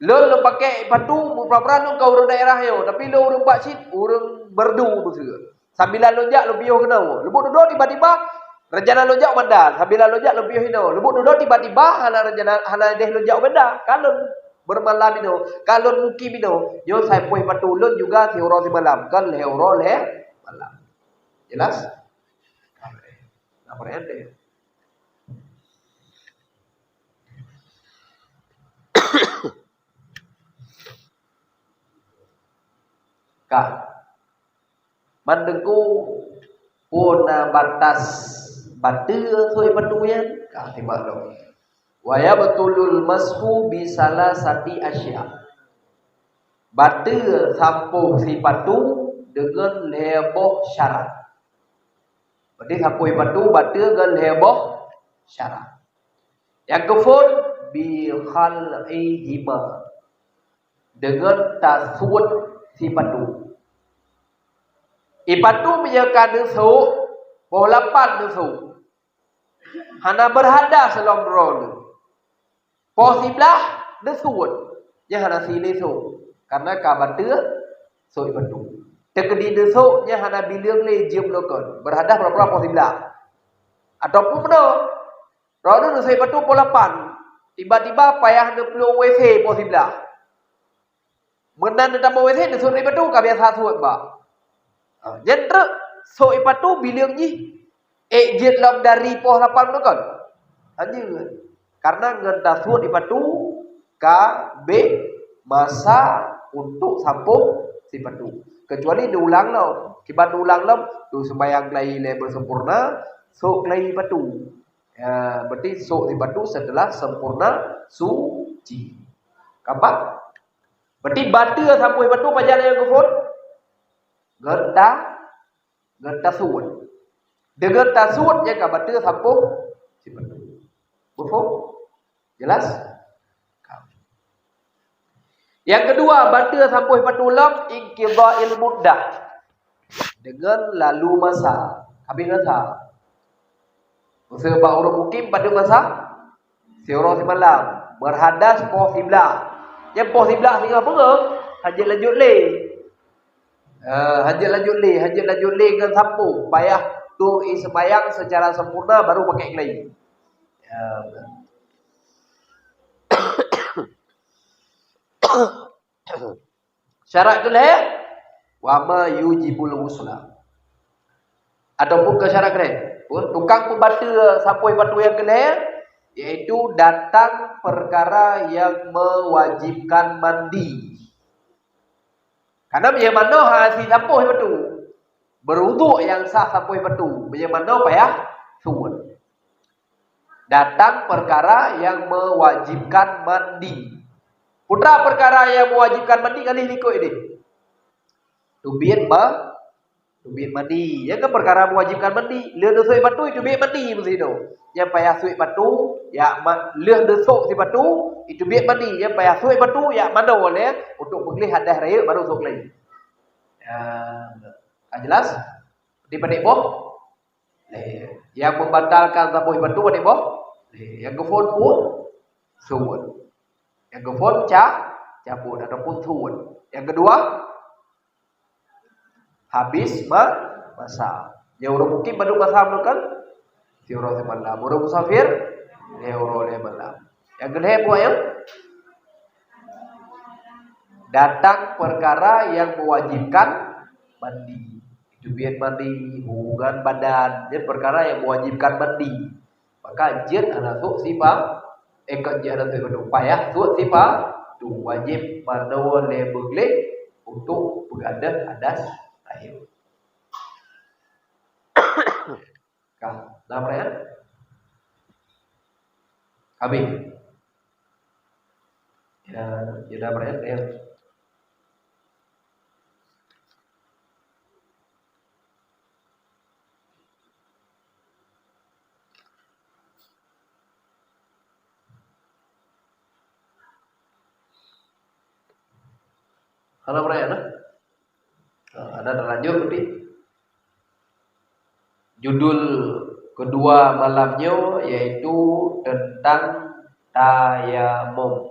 lôn, lôn pakèk ipatu, meupura-pura lôn ka ureuëng daerah nyoe, tapi lôn ureuëng bak cit, ureuëng merdu meuseu. Sambilan lôn jak lôn piôh keunoe. Lôn buet dudoe tiba-tiba rencana lôn jak u banda, sambilan lôn jak lôn piôh inoe. Lôn buet dudoe tiba-tiba hana rencana, hana ideh lôn jak u banda. Ka lôn beumalam inoe, ka lôn mukim inoe. Nyoe sampôh ipatu lôn juga siuroe simalam, kon lhée uroe lhée malam. Jelas? Apa ya? Ka. Mandengku, peue na batas bateu sôk ipatu nyan? Ka, simak lom. Wa yabtulul mashu bi salasati asya. Bateu sampôh sipatu deungon lhée boh syarat. Berarti sampôh ipatu bateu ngon lhée boh syarat. Nyang keuphôn, bi khal'ihima, deungon tasuet sipatu. Ipatu meunyoe ka neusôk, poh lapan neusôk, hana beurhadas lom droeneuh. Poh siblaih neusôk, nyan hana sile sôk, karena ka bateu sôk ipatu. Teukeudi neusôk, nyan hana bileueng lé jeuem lokon, beurhadas pura-pura poh siblaih. Ataupun meunoe, droeneuh neusôk ipatu poh lapan, tiba-tiba payah neuplueng W C poh siblaih. Meunan neutamong W C, neusôk ipatu ka biasa sôk bak. Ha, nyan treuk sôk ipatu bileueng jih ék jeuet lom dari poh lapan lokon. Hana, karena ngon tasuet ipatu ka abéh masa untuk sampôh sipatu. Kecuali neuulang lom. Kiban neuulang lom, neuseumayang keulayi lé beusempurna, sôk keulayi ipatu. Ya, berarti sôk sipatu setelah sempurna suci. Ka ban? Berarti bateu sampôh sipatu pajan nyang keuphôn? Ngon ta-, ngon tasuet. Deungon tasuet nyan ka bateu sampôh sipatu. Mafhum? Jelas? Nyang keudua, bateu sampôh sipatu lom inqidha'il muddah. Deungon lalu masa. Habéh masa. Meuseu bak ureuëng mukim padum masa? Siuroe simalam. Beurhadas poh siblaih. Nyan poh siblaih singoh peungeuh, hana jeuet lanjut lé. Eh, hana jeuet lanjut lé, hana jeuet lanjut lé ngon sampôh. Payah tueng ie seumayang secara sempurna baru pakèk keulayi. Ya. Syarat keulhèe, wa ma yujibul ghusla. Ataupun keu syarat keulhèe, pun tukang peubateu sampôh sipatu nyang keulhèe, yaitu datang perkara yang mewajibkan mandi. Karena meunyoe manoe hana sie sampôh sipatu, beuruduk nyang sah sampôh sipatu, meunyoe manoe payah suet. Datang perkara yang mewajibkan mandi. Peue teuma perkara nyang mewajibkan mandi ka lheueh likot ideh. Teubiet ma-, teubiet mandi. Nyan kan perkara mewajibkan mandi. Lheueh neusôk sipatu, teubiet mandi meusidroe. Nyang payah suet sipatu, jak ma-, lheueh neusôk sipatu, teubiet mandi. Nyang payah suet sipatu, jak manoe lé untuk peugleh hadas rayeuk baru sôk lé. Ya, ka jelas? Di padum boh? Lhèe. Nyang membatalkan sampôh sipatu padum boh? Lhèe. Nyang keuphôn pun suet. Nyang keuphôn ca-, cabut ataupun suet. Nyang keudua, habis ma-, masa. Nyang ureuëng mukim padum masa meunurot kan? Siuroe simalam. Ureuëng musafir, lhèe uroe lhèe malam. Nyang keulhèe peue nyan? Datang perkara yang mewajibkan mandi. Teubiet mandi, hubungan badan, nyan perkara yang mewajibkan mandi. Ka jeuet hana sôk sipa-, eh, ka jeuet hana sôk sipatu, payah sôk sipatu, wajéb manoe lé beugleh untuk peugadôh hadas tahiyyah. Ka, na peuraya? Habéh. Ya, ya na peuraya, ya. Hana peuraya, na? Ha, ada lanjut berarti. Judul kedua malam nyoe yaitu tentang tayamum.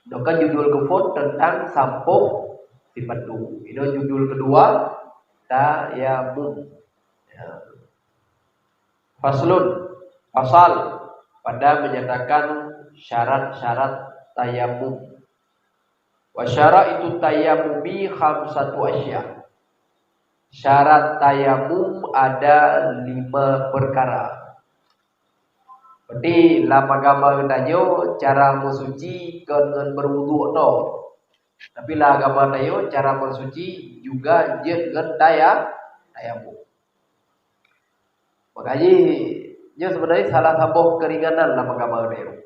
Dokan judul keupôt tentang sampôh sipatu. Ini judul kedua, tayamum. Ya. Faslun, pasal pada menyatakan syarat-syarat tayamum. Wa syaraitu tayammumi khamsatu asya. Syarat tayamum ada lima perkara. Berarti lam agama geutanyoe cara meusuci kon ngon meuwudhu tok. Tapi lam agama tanyoe cara meusuci juga jeuet ngon taya-, tayamum. Maka jih, nyoe seubeunajih salah saboh keuringanan lam agama tanyoe.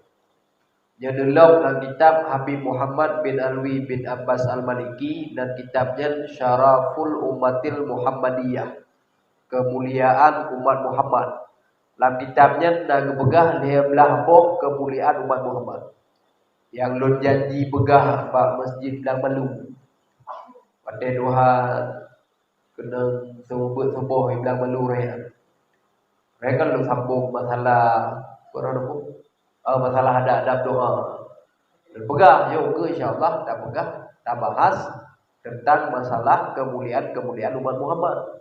Nyoe neulom lam kitab Habib Muhammad bin Alwi bin Abbas Al-Maliki, dan kitab nyan Syaraful Ummatil Muhammadiyah, Kemuliaan Umat Muhammad. Lam kitab nyan na geupeugah lhèe blaih boh keumuliaan umat Muhammad. Nyang lôn janji peugah bak Masjid Blang Malu. Watèe tuha keunong seumeubeuet suboh i Blang Malu raya. Raya kan lôn sambông masalah, apa nama tu? Ah, masalah adab-adab doa. Lôn peugah, yôh, keu insya Allah tapeugah, tabahas tentang masalah keumuliaan-keumuliaan umat Muhammad.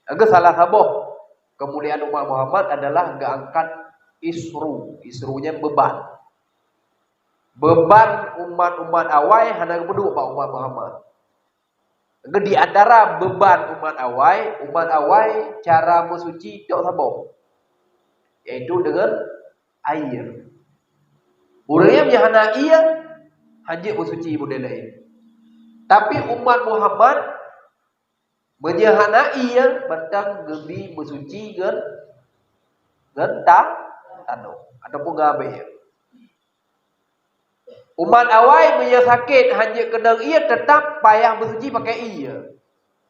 Lagèe salah saboh keumuliaan umat Muhammad adalah geuangkat isru. Isru nyan beuban. Beuban umat-umat awai hana geupeuduek bak umat Muhammad. Lagèe di antara beuban umat awai, umat awai cara meusuci tok saboh, yaitu deungon aie. Ureueng nyang hana aie, hanjeuet meusuci model laén. Tapi umat Muhammad, meunyoe hana aie, mantong geubi meusuci ngon, ngon ta-, tanoh ataupun ngon abèe. Umat awai meunyoe sakét hanjeuet keunong aie, teutap payah meusuci pakai aie.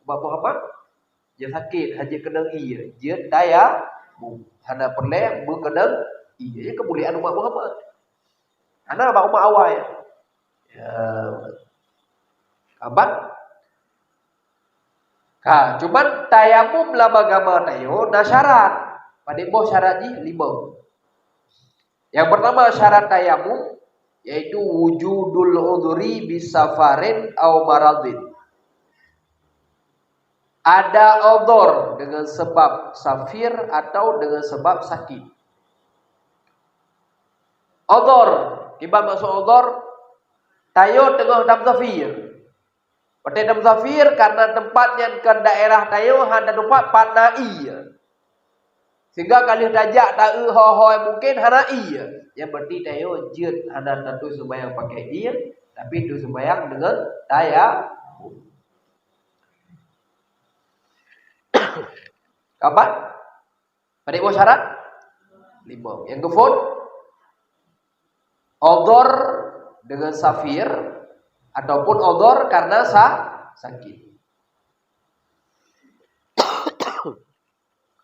Umat Muhammad, meunyoe sakét hanjeuet keunong aie, jeuet tayamum. Hana peureulèe meukeunong aie. Nyan keumuliaan umat Muhammad. Hana bak umat awai. Ya. Abad. Ka, cuman tayamum lam agama tanyoe na syarat. Padum boh syarat jih? Limong. Nyang pertama syarat tayamum yaitu wujudul udhri bisafarin au maradin. Ada udhur dengan sebab safir atau dengan sebab sakit. Udhur, kiban maksud udhur, tanyoe teungoh tamsafir. Watèe tamsafir, karena teumpat nyan kon daerah tanyoe, hana teumpat pat na ie. Sehingga ka lheueh tajak ta-eu ho-ho nyang mungken hana ie. Nyan berarti tanyoe jeuet hana taturi sumbayang pakai ie, tapi taturi sumbayang deungon tayamum. Kaban? Padum boh syarat? Limong. Nyang keupeuet, udhur dengan safir ataupun udhur karena sa-, sakit.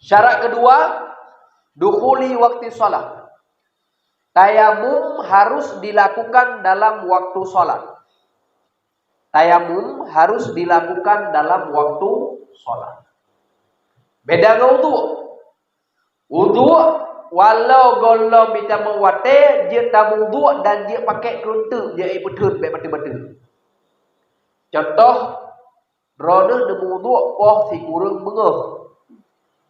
Syarat kedua, dukhuli waktu salat. Tayamum harus dilakukan dalam waktu salat. Tayamum harus dilakukan dalam waktu salat. Beda ngon udhu. Udhu, walau gohlom jitamong watèe, jeuet tamong udhu dan jeuet pakai keureunteuek, jeuet peutheun bèk bateue-bateue. Contoh, droeneuh neumeuudhu poh sikureueng beungoh.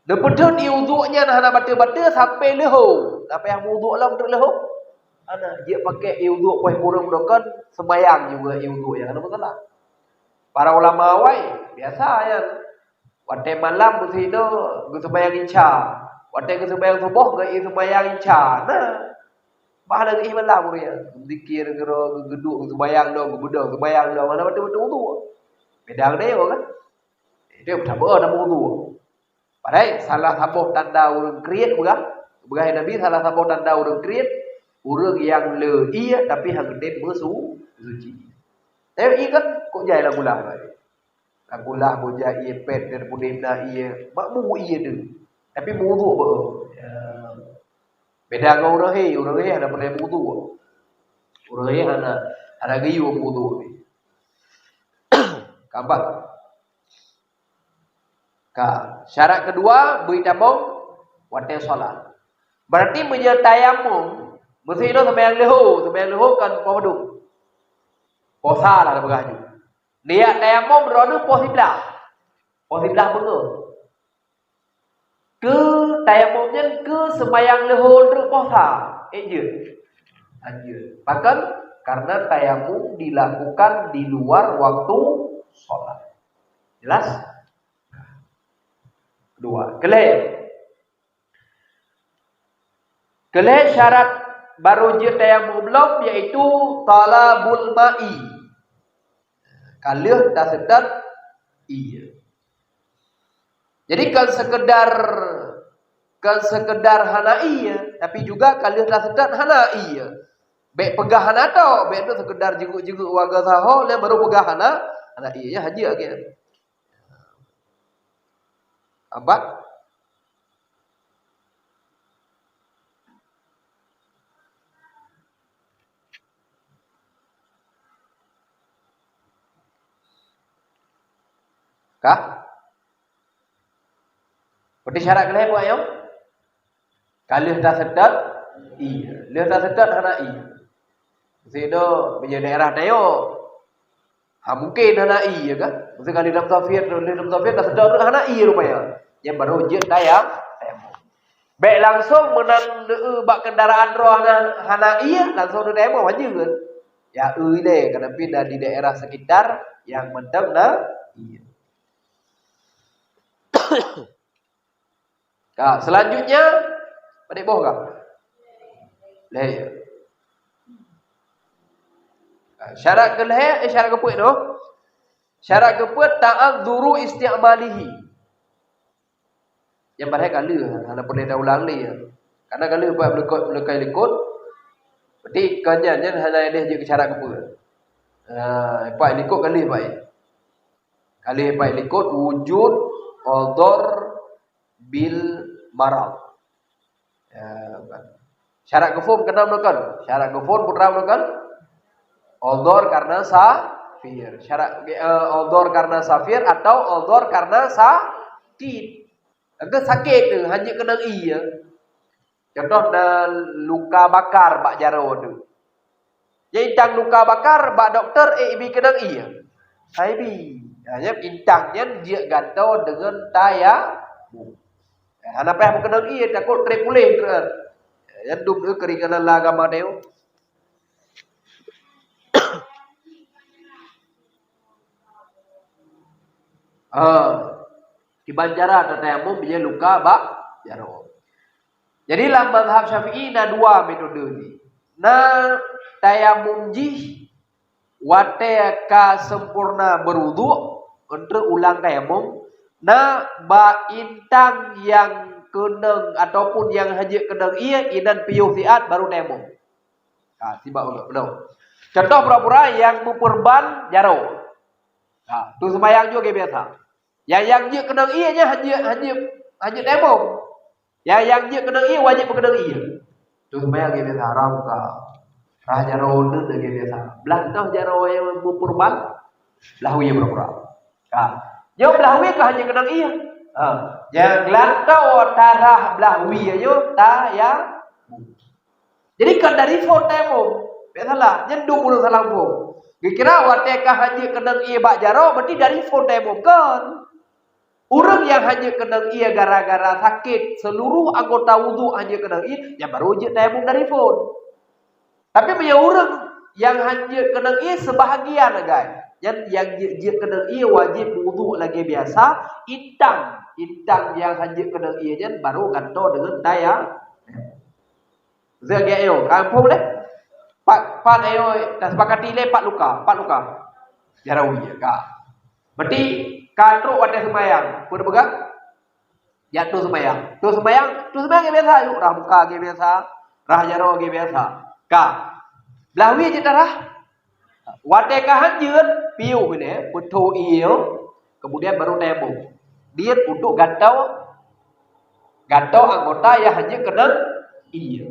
Neupeutheun ie udhu nyan hana bateue-bateue sampai leuhô. Sampai meuudhu lom treuk leuhô. Hana, jeuet pakai ie udhu poh sikureueng beungoh kon, seumayang juga ie udhu nyan hana masalah. Para ulama awai, biasa nyan. Watèe malam beusinoe geuseumayang isya. Watée geuseumayang suboh, geuék seumayang isya, na. Bah lagée malam ureuëng nyan. Zikir, geuro, geuduek, seumayang dong, geubeudôh, seumayang dong, hana batul-batul udhu. Beda ngon nyoe kan? Itu yang pertama, nama udhu. Padahai salah saboh tanda ureuëng kriet peugah, peugah Nabi, salah saboh tanda ureuëng kriet, ureuëng nyang le ie tapi hana geutem meusu-, meusuci. Tapi ie kan kok jai lam gulah tadi. Lam gulah boh jai ie pet dan pudeh na ie, mak mu ie tu. Tapi meuuduk beu. Ya. Beda ngon ureuëng he, ureuëng he hana pernah meuuduk. Ureuëng he hana, hana geuyue meuuduk ni. Keempat. Ka, syarat kedua, beuitamong watée salat. Berarti meunyoe tayamum, meusti inoe seumayang leuho, seumayang leuho kan poh padum? Poh sa lah peugah ju. Niat tayamum droeneuh poh siblaih. Poh siblaih beungoh. Keu tayamum nyan keu seumayang leuho treuk poh sa. Eh, jeuet. Anjeuet. Pakon? Karena tayamum dilakukan di luar waktu sholat. Jelas? Dua. Keulhée. Keulhée syarat baru jeuet tayamum lom, yaitu talabul ma'i. Ka lheueh taseutôt ie. Jadi, kon sekedar, kon sekedar hana ie, tapi juga ka lheueh taseutôt hana ie. Bék peugah hana tok, bék tu sekedar jenguk-jenguk warga saho, lé baru peugah hana, hana ie, ya, haji lagi. Abad. Kah? Berarti syarat keulhée buat nyoe? Ka lheueh taseutôt ie. Lheueh taseutôt hana ie. Sinoe meunyoe daerah Tayok, ha, mungkin hana ie, ya kan? Mungkin ka lheueh tamusafir, lheueh tamusafir taseutôt hana ie rupanya. Nyan baru jeuet tayam-, tayamum. Bék langsung meunan, eu, bak kendaraan droe hana, hana ie, langsung tayamum, hanjeuet. Ya, eu ilée, kadang pih na di daerah sekitar nyang mantong na ie. Ka, selanjutnya, padum boh ka? Lhée. Ka, syarat keulhée, eh, syarat keupeuet tu. Syarat keupeuet, ta'adzuru isti'malihi. Nyang padahai ka lheueh, hana peureulée taulang lé. Karena ka lheueh buat meuleukai-, meuleukai likot. Berarti kon nyan, nyan hana ideh jeuet keu syarat keupeuet. Ha, pat likot ka lheueh, pat. Ka lheueh pat likot wujud adhar bil marad. Ya, kan. Syarat geuphom keunan meunokon. Syarat geuphom putra meunokon. Adhar karena safir. Syarat, eh, adhar karena safir atau adhar karena sakit. Atau sakit tu, hana keunong ie. Contoh na luka bakar bak jaroe tu. Jadi tang luka bakar bak dokto, eh, ibi keunong ie. Hai bi. Ha, nyan intang nyan jeuet gantoe deungon tayamum. Hana payah meukeunong ie, takot trép puléh. Nyan dum keuringanan lam agama teuh. Ha. Kiban cara tatayamum bijéh luka bak jaroe. Jadi lam mazhab Syafi'i na dua metode jih. Na tayamum jih watée ka sempurna beuruduk, untuk ulang tayamum, na bak intang nyang keunong ataupun nyang hana jeuet keunong ie, inan piôh siat baru tayamum. Ha, sibak ulang, beutôi. Contoh pura-pura nyang meupeurban jaroe. Ha, tu seumayang juga biasa. Nyang, nyang jeuet keunong ie nyan hana jeuet, hana jeuet, hana jeuet tayamum. Nyang, nyang jeuet keunong ie wajéb keunong ie. Tu seumayang lagée biasa, rhah muka. Rhah jaroe lagée biasa. Blah toh jaroe nyang meupeurban, blah wie pura-pura. Ha. Nyoe blah wie ka hana jeuet keunong ie. Ha. Nyang geulantoe tarhah blah wie nyoe tayamum. Jadi kon dari phon tayamum. Biasalah, nyan dum ureuëng salah phon. Geukira watée ka hana jeuet keunong ie bak jaroe, berarti dari phon tayamum. Kon. Ureuëng nyang hana jeuet keunong ie gara-gara sakét, seluruh anggota wudhu hana jeuet keunong ie, nyan baru jeuet tayamum dari phon. Tapi meunyoe ureuëng nyang hana jeuet keunong ie sebahagian sagai, Nyan nyang jeuet-jeuet keudéh ié wajéb wudhu lagée biasa, intang, intang nyang hana jeuet keudéh ié nyan baru gantoe deungon tayamum. Zat gét ayo, ka muphom lé? Pat, pat ayo, tasepakati lé pat luka, pat luka. Jarawi ka. Berarti ka trok watée seumayang, peue teupeugah? Jak troh seumayang. Troh seumayang, troh seumayang gét biasa, yuk, rhah muka gét biasa, rhah jaroe gét biasa. Ka. Blaih wie jeuet darah. Watée ka han jeuet, piôh nyan, peutho ié, kemudian baru tayamum. Niet untuk gantoe, gantoe anggota nyang han jeuet keudéh ié.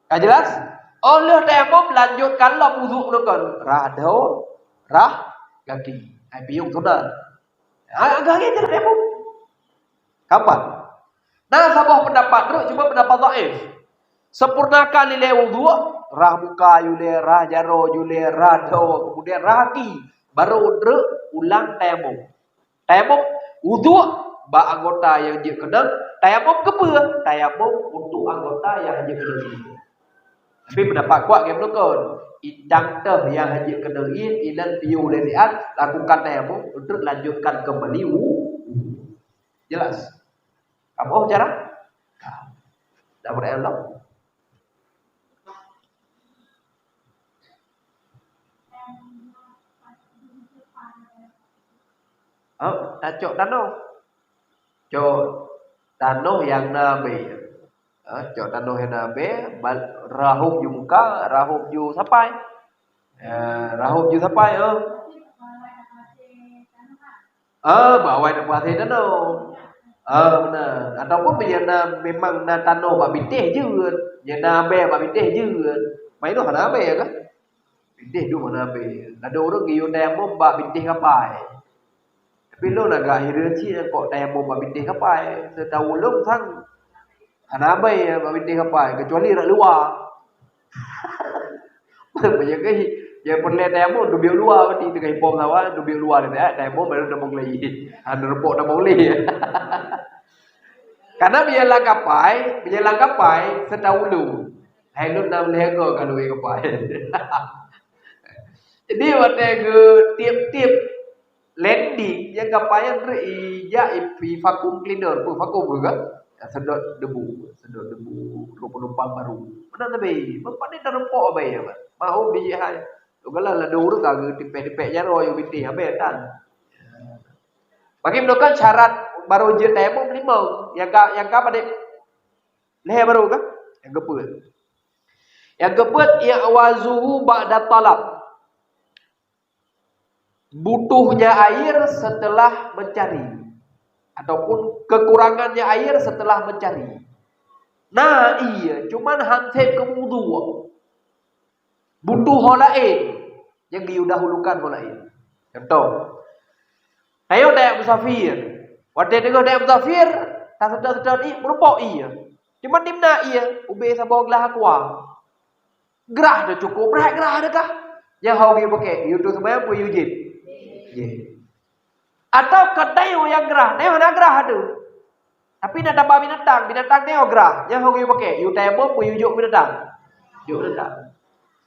Ka jelas? Óh lheueh tayamum, lanjutkan lom wudhu meunurot kon. Rhah dhoe, rhah gaki. Hai piôh sunat. Ha, agak lagée nyan tayamum. Kapan? Na saboh pendapat treuk, cuma pendapat dhaif. Sempurnakan ilée wudhu, rhah muka yue lé, rhah jaroe yue lé, rhah dhoe, kemudian rhah gaki, baru treuk ulang tayamum. Tayamum wudhu bak anggota nyang jeuet keudéh, tayamum keupeue? Tayamum untuk anggota nyang jeuet keudéh. Tapi pendapat kuat gét meunurot kon, intang teuh nyang han jeuet keudéh ié, inan piôh lé siat, lakukan tayamum untuk lanjutkan kembali wudhu. Jelas? Kamoe cara? Ka. Dah beureukat lom? Oh, tacok tanoh. Cok tanoh nyang na abée. Ha, cok tanoh nyang na abée, bal-, rahom ju muka, rahom ju sapai. Eh, rahom ju sapai, oh. Ah, bak awai na peuhase tanoh. Ah, beuna. Ataupun meunyoe na, memang na tanoh bak bintéh jeuet, nyoe na abée bak bintéh jeuet. Meunoe hana abée kan? Bintéh duek hana abée. Ladôm ureuëng geuyue tayamum bak bintéh kapai. Tapi lôn agak hireuen cit nyang kok tayamum bak bintéh kapai. Seutahu lôn sang hana abée bak bintéh kapai, kecuali rot luwa. Meunyoe keuh, nyang peureulée tayamum dubiet luwa, berarti teuka hipom sawa, dubiet luwa teuka, tayamum baru tamong lé. Hana reupok tamong lé. Karena meunyoe lam kapai, meunyoe lam kapai, seutahu lôn. Hai lôn na lhée goe ka lôn kapai. Jadi, watée geu tiep-tiep landing, nyang kapai nyan treuk ijak i, i vacuum cleaner, peue vacuum peue kan? Ya, sedot debu, sedot debu, trok penumpang baru. Meunan sabe, bak pane tareupok abée, ya, Mat? Mahom bijéh hai. Lôn galak ladôm ureuëng ka geutipéh-tipéh jaroe, yue bintéh, abée tan. Bagi meunurot kon syarat baru jeuet tayamum limong. Nyang ka, nyang ka padé? Lhée baru kan? Nyang keupeuet. Nyang keupeuet, i'wazuhu ba'da talab. Butuhnya air setelah mencari, ataupun kekurangannya air setelah mencari. Na ié, cuman han sép keu wudhu. Butuh ho laén, nyang geuyue dahulukan ho laén. Contoh, tanyoe tajak musafir. Watée teungoh tajak musafir, taseutôt-seutôt ié, meurumpok ié. Cuman dimna ié, ubé saboh glah aqua. Grah teuh cukôp brat grah teuh kah? Nyang ho geuyue pake, yue troh seumayang peue yue jieb? Jieb. Atawa kon tanyoe nyang grah, tanyoe hana grah teuh. Tapi na taba binatang, binatang tanyoe grah, nyang ho geuyue pake, yue tayamum peue yue jok binatang? Jok binatang.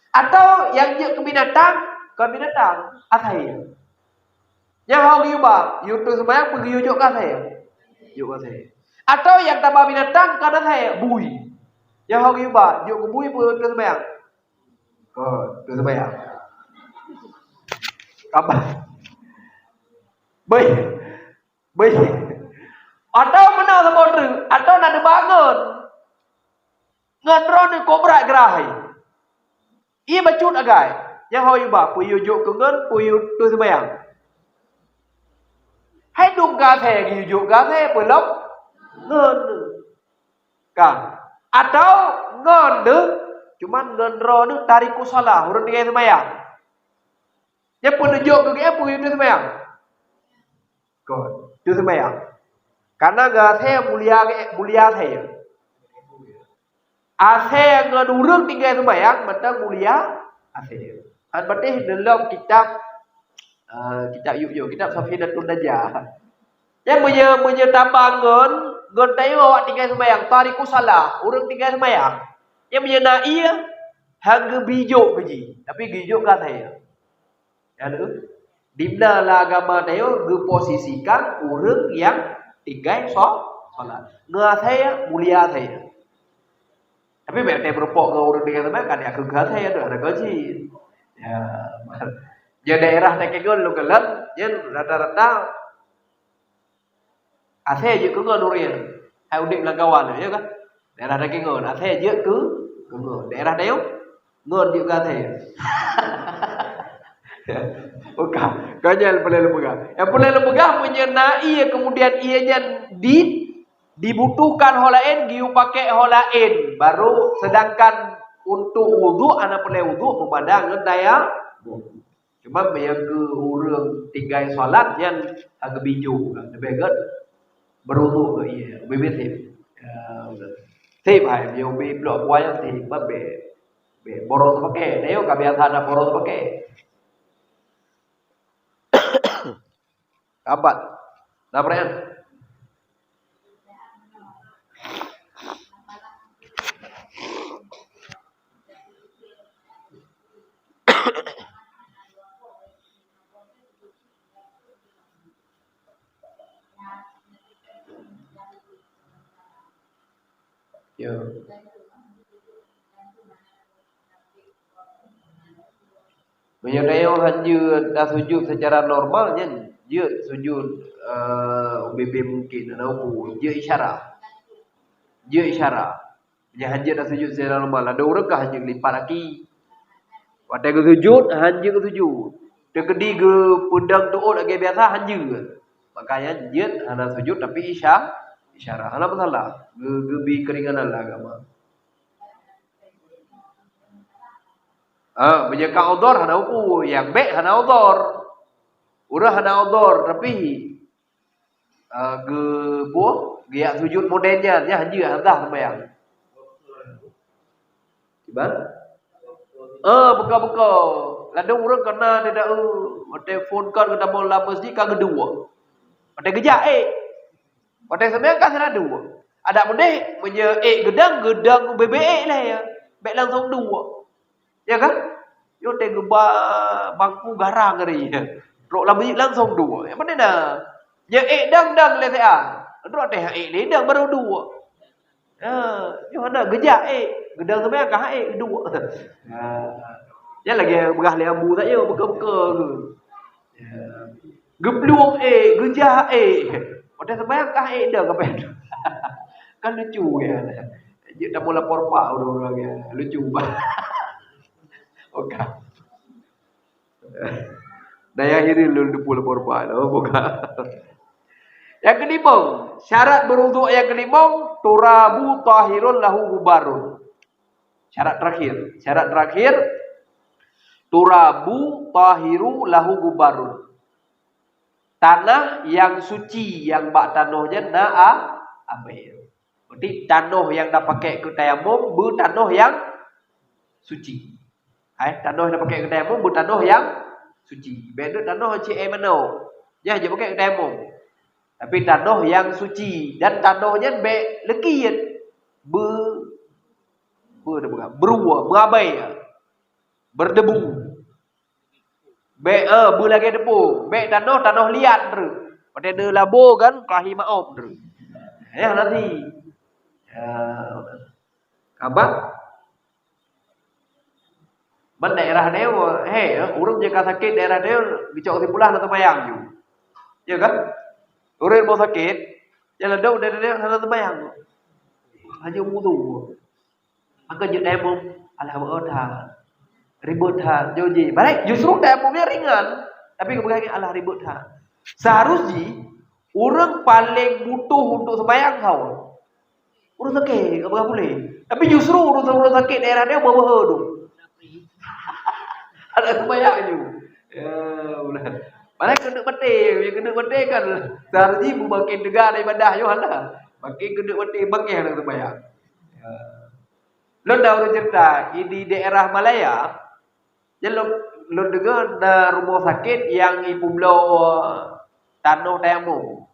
Atawa nyang jeuet keu binatang, kon binatang, asai. Nyang ho geuyue ba, yue troh seumayang peue geuyue jok keu asai? Jok keu asai. Atawa nyang taba binatang kon asai, bui. Nyang ho geuyue ba, jok keu bui peue troh seumayang? Kon, troh seumayang. Kaban. Bui. Bui. Atawa meunan saboh treuk, atawa na neuba ngon. Ngon droeneuh kok brat grah hai. Ié bacut agai. Nyang ho yue ba, peue yue jok keu ngon, peue yue troh seumayang. Hai dum gasée geuyue jok gasée, peue lom? Ngon. Ka. Atawa ngon deuh, cuman ngon droeneuh tarikus shalah, ureuëng tinggai seumayang. Nyan peue neujok keu geuh peue yue troh seumayang? Kon, troh seumayang. Karena geuh asée mulia, mulia asée. Asée ngon ureuëng tinggai seumayang mantong mulia asée. Kan patéh dalam kitab, eh, kitab yuk-yuk, kitab Safinatun Najah. Nyan meunyoe, meunyoe taba ngon, ngon tanyoe awak tinggai seumayang, tarikus shalah, ureuëng tinggai seumayang. Nyan meunyoe na ié, han geubri jok keu jih, tapi geujok keu asée. Nyan tu. Di na lam agama tanyoe geuposisikan ureuëng nyang tinggai so-, solat. Ngon asèe, mulia asèe. Tapi bèk watèe meurumpok ngon ureuëng tinggai solat, kan ya keu asèe tu, ada gaji. Ya. Di daerah Takengon lôn kalon, nyan rata-rata asèe jeuet keu ngon ureuëng. Hai udép lam kawan, ya kan? Daerah Takengon, asèe jeuet keu, keu ngon. Daerah tanyoe, ngon jeuet keu asèe. Bukan. Kon nyan peureulèe lôn peugah. Nyang peureulèe lôn peugah, meunyoe na ié, kemudian ié nyan di, dibutuhkan ho laén, geuyue pakèk ho laén. Baru, sedangkan untuk wudhu, hana peureulèe wudhu, meumada ngon tayamum. Cuma meunyoe keu ureuëng tinggai solat nyan ka geubijôh, leubeh gèt beuruduk keu ié, ubé-bé sép. Ya, sép hai, meunyoe ubé bloe buah nyan sép, bah bèk, bèk boros pakèk. Tanyoe ka biasa na boros pakèk. Abad. Na pertanyaan? Ya. Meunyoe tanyoe han jeuet tasujud secara normal, nyan jeuet sujud, eh, ubé-bé mungken, hana upu, jeuet isyarah. Jeuet isyarah. Meunyoe han jeuet tasujud secara normal, ladôm ureuëng ka han jeuet geulipat aki. Watèe geusujud, han jeuet geusujud. Teukeudi geupeudong tuôt lagèe biasa, han jeuet. Makanya jeuet hana sujud, tapi isya-, isyarah. Hana masalah. Geu-, geubi keuringanan lah agama. Ah, meunyoe ka udhur hana upu, nyang bèk hana udhur. Ureuëng hana udhur, tapi, ah, geu-, peue, geujak sujud modern nyan, nyan han jeuet, han sah seumayang. Kiban? Ah, buka-buka. Ladôm ureuëng ka na tidak, eh, watèe phôn kon geutamong lam masjid ka geuduek. Watèe geujak ék. Watèe seumayang ka sira duek. Adak meudeh, meunyoe ék geudong, geudong ubé-bé ék lé, ya. Bèk langsung duek. Ya kan? Nyoe teuh geuba bangku garang hari. Trok lam masjid langsung duek. Nyang mana na? Nyoe ék dong, dong lé siat. Trok teuh ék lé dong baru duek. Ha, nyoe hana geujak ék. Geudong seumayang ka ék duek. Ha. Nyan lagèe peugah lé Abu saja, buka-buka ke. Ya. Geuplueng ék, geujak ék. Watèe seumayang kah ék dong kapai. Kan lucu ya. Jeuet tamong lapor pak ureueng-ureueng ya. Lucu bah. Oke. Daya hiri lôn lupa lapor pak. Oh, bukan. Yang kelima, syarat berwuduk yang kelima, turabu tahirun lahu gubarun. Syarat terakhir. Syarat terakhir, turabu tahiru lahu gubarun. Tanah yang suci, yang bak tanoh nyan na a-, abée. Berarti tanoh nyang na pakai keu tayamum beu tanoh nyang suci. Hai, tanoh nyang na pakai keu tayamum beu tanoh nyang suci. Bèk deuek tanoh cit éh manok. Nyan jeuet pakai keu tayamum. Tapi tanoh nyang suci dan tanoh nyan bèk leukiet. Beu, beu, berua, meuabai. Berdebu. Bèk, eh, beu lagèe debu. Bèk tanoh, tanoh liat treuk. Watèe neulabo kan, kahi maob treuk. Ya, nanti. Ya. Abah? Ban daerah nyoe, he, ureueng nyang ka sakét daerah nyoe, geucok keusimpulan hana teumayang ju. Ya kan? Ureueng mau sakét, nyang ladôm daerah nyoe hana teumayang. Hanya wudu. Maka jeuet tayamum, alah, beuôt that. Ribet that, jih. Baik, justru tayamum nyan ringan. Tapi keubeunaran alah ribet that. Seharus jih, ureueng paléng butuh untuk seumayang saboh. Ureueng sakét, ka peugah puléh. Tapi justru ureueng, ureueng sakét daerah nyoe beuhe tu. Ada seumayang ju. Ya, benar. Padahai keuneuk maté, ya keuneuk maté kan. Seharusnya makin teuga daripada Yohana. Makin keuneuk maté, makin ada seumayang. Ya. Lôn dah ureueng cerita, di daerah Malaya, jadi lôn, lôn deungoe na rumoh sakét nyang ipeubloe tanoh tayamum.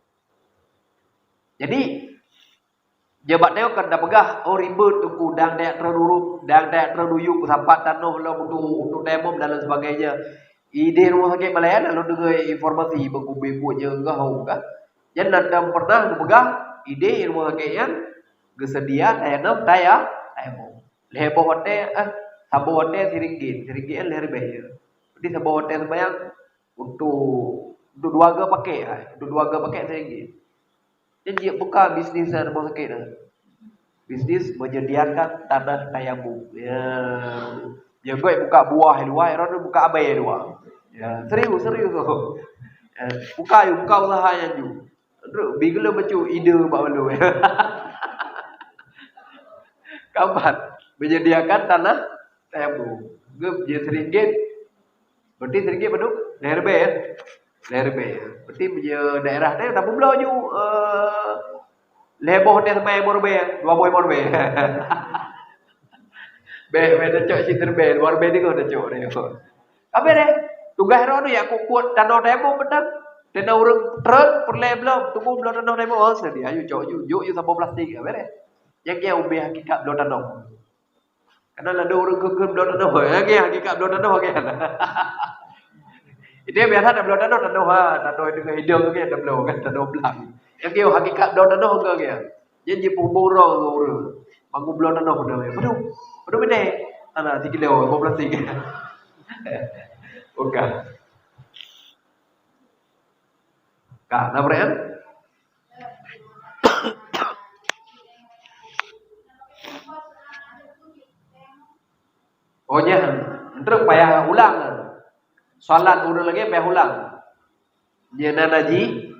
Jadi, nyoe bak nyoe kan tapeugah, oh, ribet teungku, dang tajak troh duru-, dang tajak troh duyuek peusapat tanoh lom untuk, untuk tayamum dan lain sebagainya. Idéh rumoh sakét Malaya na lôn deungoe informasi bak ubé buet nyang geuhom kan. Nyan na dam pernah geupeugah idéh rumoh sakét nyan geuseudia tayamom, taya-, tayamom. Lhèe boh watèe, eh, saboh watèe siringgit, siringgit nyan lhèe ribèe. Jadi saboh watèe seumayang untuk, untuk dua geu pakèk, eh, untuk dua geu pakèk siringgit. Nyan jeuet buka bisnis rumoh sakét nyan. Bisnis menyediakan tanah tayamum. Ya. Nyang gèt buka buah di luwa, droeneuh buka abèe di luwa. Ya, serius, serius tu. Ya, buka yuk, buka usaha nyan yuk. Terus, bi geuleuh bacut ide bak ulôn. Kaban, menyediakan tanah tayamum. Geup je siringgit, Berarti siringgit padum? Lhèe ribèe, ya? Lhèe ribèe, ya. Berarti meunyoe daerah teuh tapeubloe ju, eh, lhèe boh teuh teuma limong ribèe, dua boh limong ribèe. Bèk, bèk tacok cit ribèe, dua ribèe deungoe tacok. Habéh deh. Tugaih droeneuh jak kuet-kuet tanoh tayamum mantong. Teuntèe ureueng treuk peureulèe bloe, tunggu bloe tanoh tayamum. Oh, seudia, ayo cok ju, jok ju saboh plastik, habéh deh. Nyang keu ubé hakikat bloe tanoh. Karena ladôm ureueng kheun-kheun bloe tanoh, lagèe hakikat bloe tanoh lagèe nyan. Itu biasa na bloe tanoh, tanoh ha, tanoh deungon idong lagèe na bloe kan, tanoh blang. Nyang keu hakikat bloe tanoh lagèe nyan. Nyan jipeuburong ngon ureueng. Bangun bloe tanoh dah. Padum, padum bidèh. Hana sikilo, lima belas. Bukan. Ka, na beureuen? Oh, nyan. Enteuk payah ulang. Salat ureueng lagèe payah ulang. Nyan na najih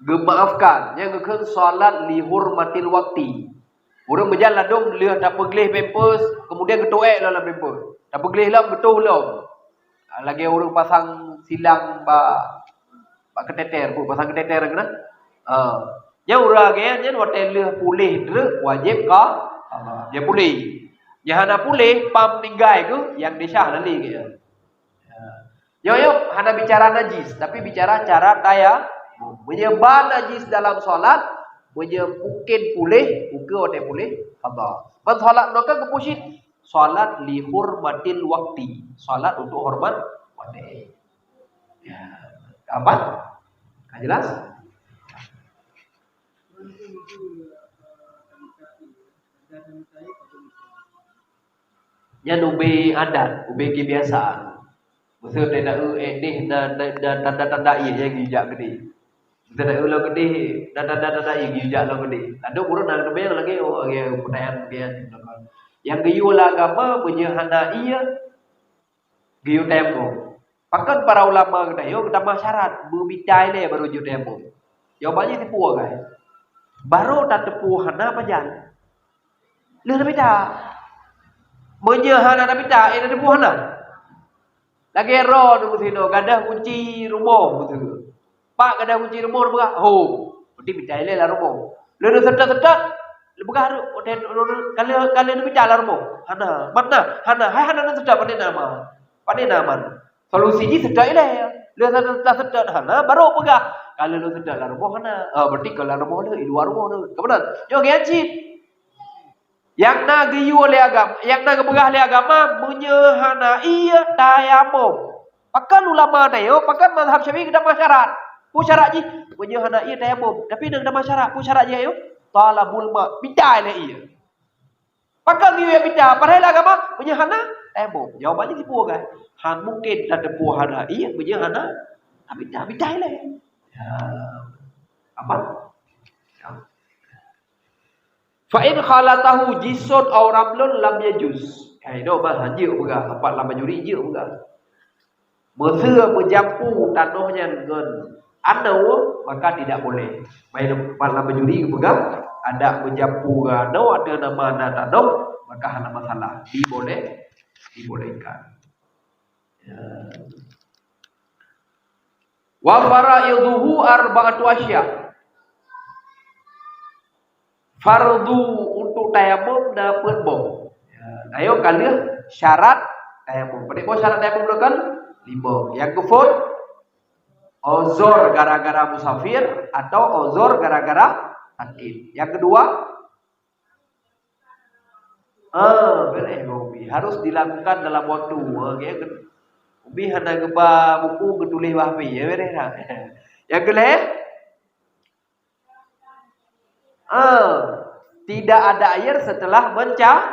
geumaafkan. Nyan geukheun salat li hurmatil waqti. Ureueng meujan ladôm lheueh tapeugleh pampers, kemudian geutuek lom lam pampers. Tapeugleh lom, geutoh lom. Lagèe ureueng pasang silang bak, bak keuteter, bu, pasang keuteter keunan. Ha. Nyan ureueng lagèe nyan watèe lheueh puléh treuk wajéb ka, ha, dia puléh. Nyang hana puléh, pam tinggai keuh, nyang desya lali keuh. Ya. Nyoe, nyoe hana bicara najis, tapi bicara cara taya. Meunyoe ba najis dalam salat, meunyoe mungkin puléh, ukeue watèe puléh, qadha. Ban salat nyoe kan geupeucit, salat li hurmatil waqti, salat untuk hormat watèe. Ya, aman? Ka jelas? Nyan ubé adat, ubé kebiasaan. Meuseu tanda-eu ék deh na, na, na tanda-tanda ié nyang geujak keudeh. Meuseu tanda-eu lom keudeh, na tanda-tanda ié geujak lom keudeh. Ladôm ureueng na keudeh lagèe, oh, lagèe peutanyaan, peutanyaan. Nyang geuyue lé agama, meunyoe hana ié, geuyue tayamum. Pakon para ulama geutanyoe geutamah syarat, beumita ilèe barô jeuet tayamum? Jawaban jih teupeue, guys. Barô tateupeue hana pajan. Lheueh na mita. Meunyoe hana na mita, eh, na teupeue hana. Lagèe droeneuh meusinoe, gadoh kunci rumoh meusinoe. Pak gadoh kunci rumoh, neupeugah, "Hom." Berarti mita ilèe lam rumoh. Lheueh neuseutôt-seutôt, neupeugah, "Ka lheueh, ka lheueh neumita lam rumoh." Hana, mana? Hana, hai hana neuseutôt, pane na aman? Pane na aman? Solusi jih seutôt ilèe. Lheueh seutôt-seutôt hana, barô peugah, "Ka lheueh lôn seutôt lam rumoh hana." Ah, berarti ka lam rumoh lheueh, i luwa rumoh lheueh. Ka meunan? Nyoe geuyakin cit. Nyang na geuyue lé agam-, nyang na geupeugah lé agama, meunyoe hana ié tayamum. Pakon ulama tanyoe, pakon mazhab Syafi'i geutamah syarat. Peue syarat jih? Meunyoe hana ié tayamum. Tapi na geutamah syarat. Peue syarat jih ayo? Thalabul ma, mita ilèe ié. Pakon geuyue mita, padahai lé agama, meunyoe hana tayamum. Jawaban jih teupeue, kan? Han mungkin tateupeue hana ié, meunyoe hana mita, mita ilèe. Ya. Aman? Ya. Fa in khalatahu jissun aw ramlun lam yajuz. Hai, nyoe bah jeuet peugah, pat lam bajuri jeuet peugah. Meuseu meujampu tanoh nyan ngon anoe, maka tidak boleh. Bah pat lam bajuri geupeugah, adak meujampu ngon anoe ateueh nama na tanoh, maka hana masalah. Diboleh, dibolehkan. Ya. Wa faraiduhu arba'atu asya. Fardu untuk tayamum na peuet boh. Ya, ayo ka lheueh syarat tayamum. Padum boh syarat tayamum nyoe kan? Lima. Nyang keuphôn, uzur gara-gara musafir atau uzur gara-gara sakit. Nyang keudua, ah, boleh, harus dilakukan dalam waktu. Ah, ya, ke-, Ubé hana geuba buku geutuléh bak H P, ya beureh dah. Nyang keu lhèe, ah, tidak ada air setelah menca-,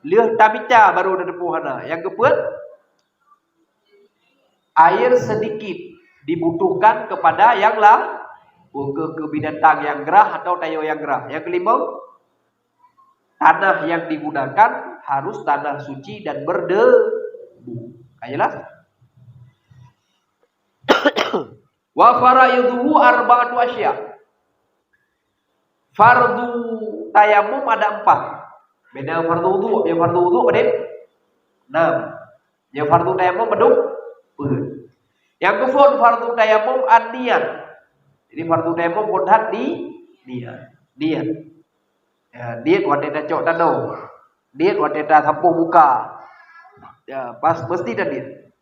lheueh tamica baru tateupeue hana. Nyang keupeuet, air sedikit dibutuhkan kepada yang la-, bukan keu binatang nyang grah atau tayue nyang grah. Nyang keulimong, tanah yang digunakan harus tanah suci dan berdebu. Ka jelas? Wa faraiduhu arba'atu asya. Fardu tayamum ada empat. Beda fardu wudu. Nyang fardu wudu padum? Enam. Nyang fardu tayamum padum? Peuet. Nyang keuphôn fardu tayamum an-niat. Jadi fardu tayamum phôn that di niat. Niat. Ya, niet watèe tacok tanoh. Niet watèe tasampôh muka. Ya, pas meusti taniet.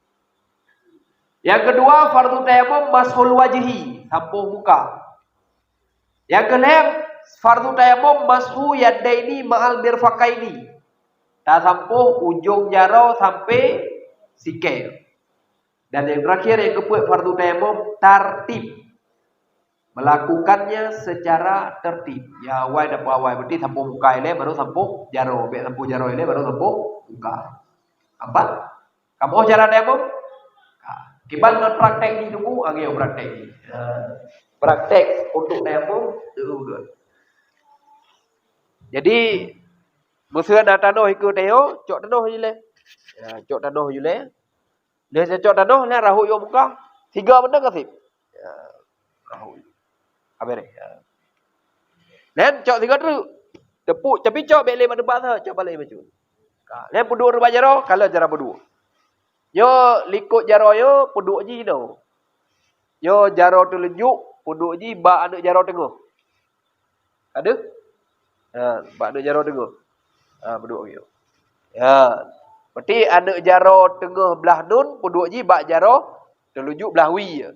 Nyang keudua, fardu tayamum mashul wajhi, sampôh muka. Nyang keulhèe, fardu tayamum mashu yadaini ma'al mirfaqaini. Tasampôh ujong jaroe sampoe sikèe. Dan nyang terakhir, nyang keupeuet, fardu tayamum tartib. Melakukannya secara tertib. Ya, awai dapur awai. Berarti sampôh muka ilèe, baru sampôh jaroe. Bèk sampôh jaroe ilèe, baru sampôh muka. Nampak? Kamoe cara tayamum? Ha. Kiban ngon praktek jih teungku, agiu praktek jih. Ha. Praktek untuk tayamum, teungku. Jadi, meuseu na tanoh ikeue tayue, cok tanoh jih lé. Ya, cok tanoh jih lé. Lheueh cok tanoh, lheueh rahot yue muka. Sigoe mantong ka sép. Ya, rahot. Habéh deh. Ya. Lheueh cok sigoe treuk. Teupeue, tapi cok bèk lé bak teumpat sahoe, cok bak lé bacut. Ka, lheueh peuduek bak jaroe, kalon cara peuduek. Nyoe likot jaroe nyoe peuduek jih inoe. Nyoe jaroe teulunjuk, peuduek jih bak aneuk jaroe teungoh. Ka deuh? Ha, bak aneuk jaroe teungoh. Ha, peuduek nyoe. Ya. Berarti aneuk jaroe teungoh blah nun, peuduek jih bak jaroe teulunjuk blah wie.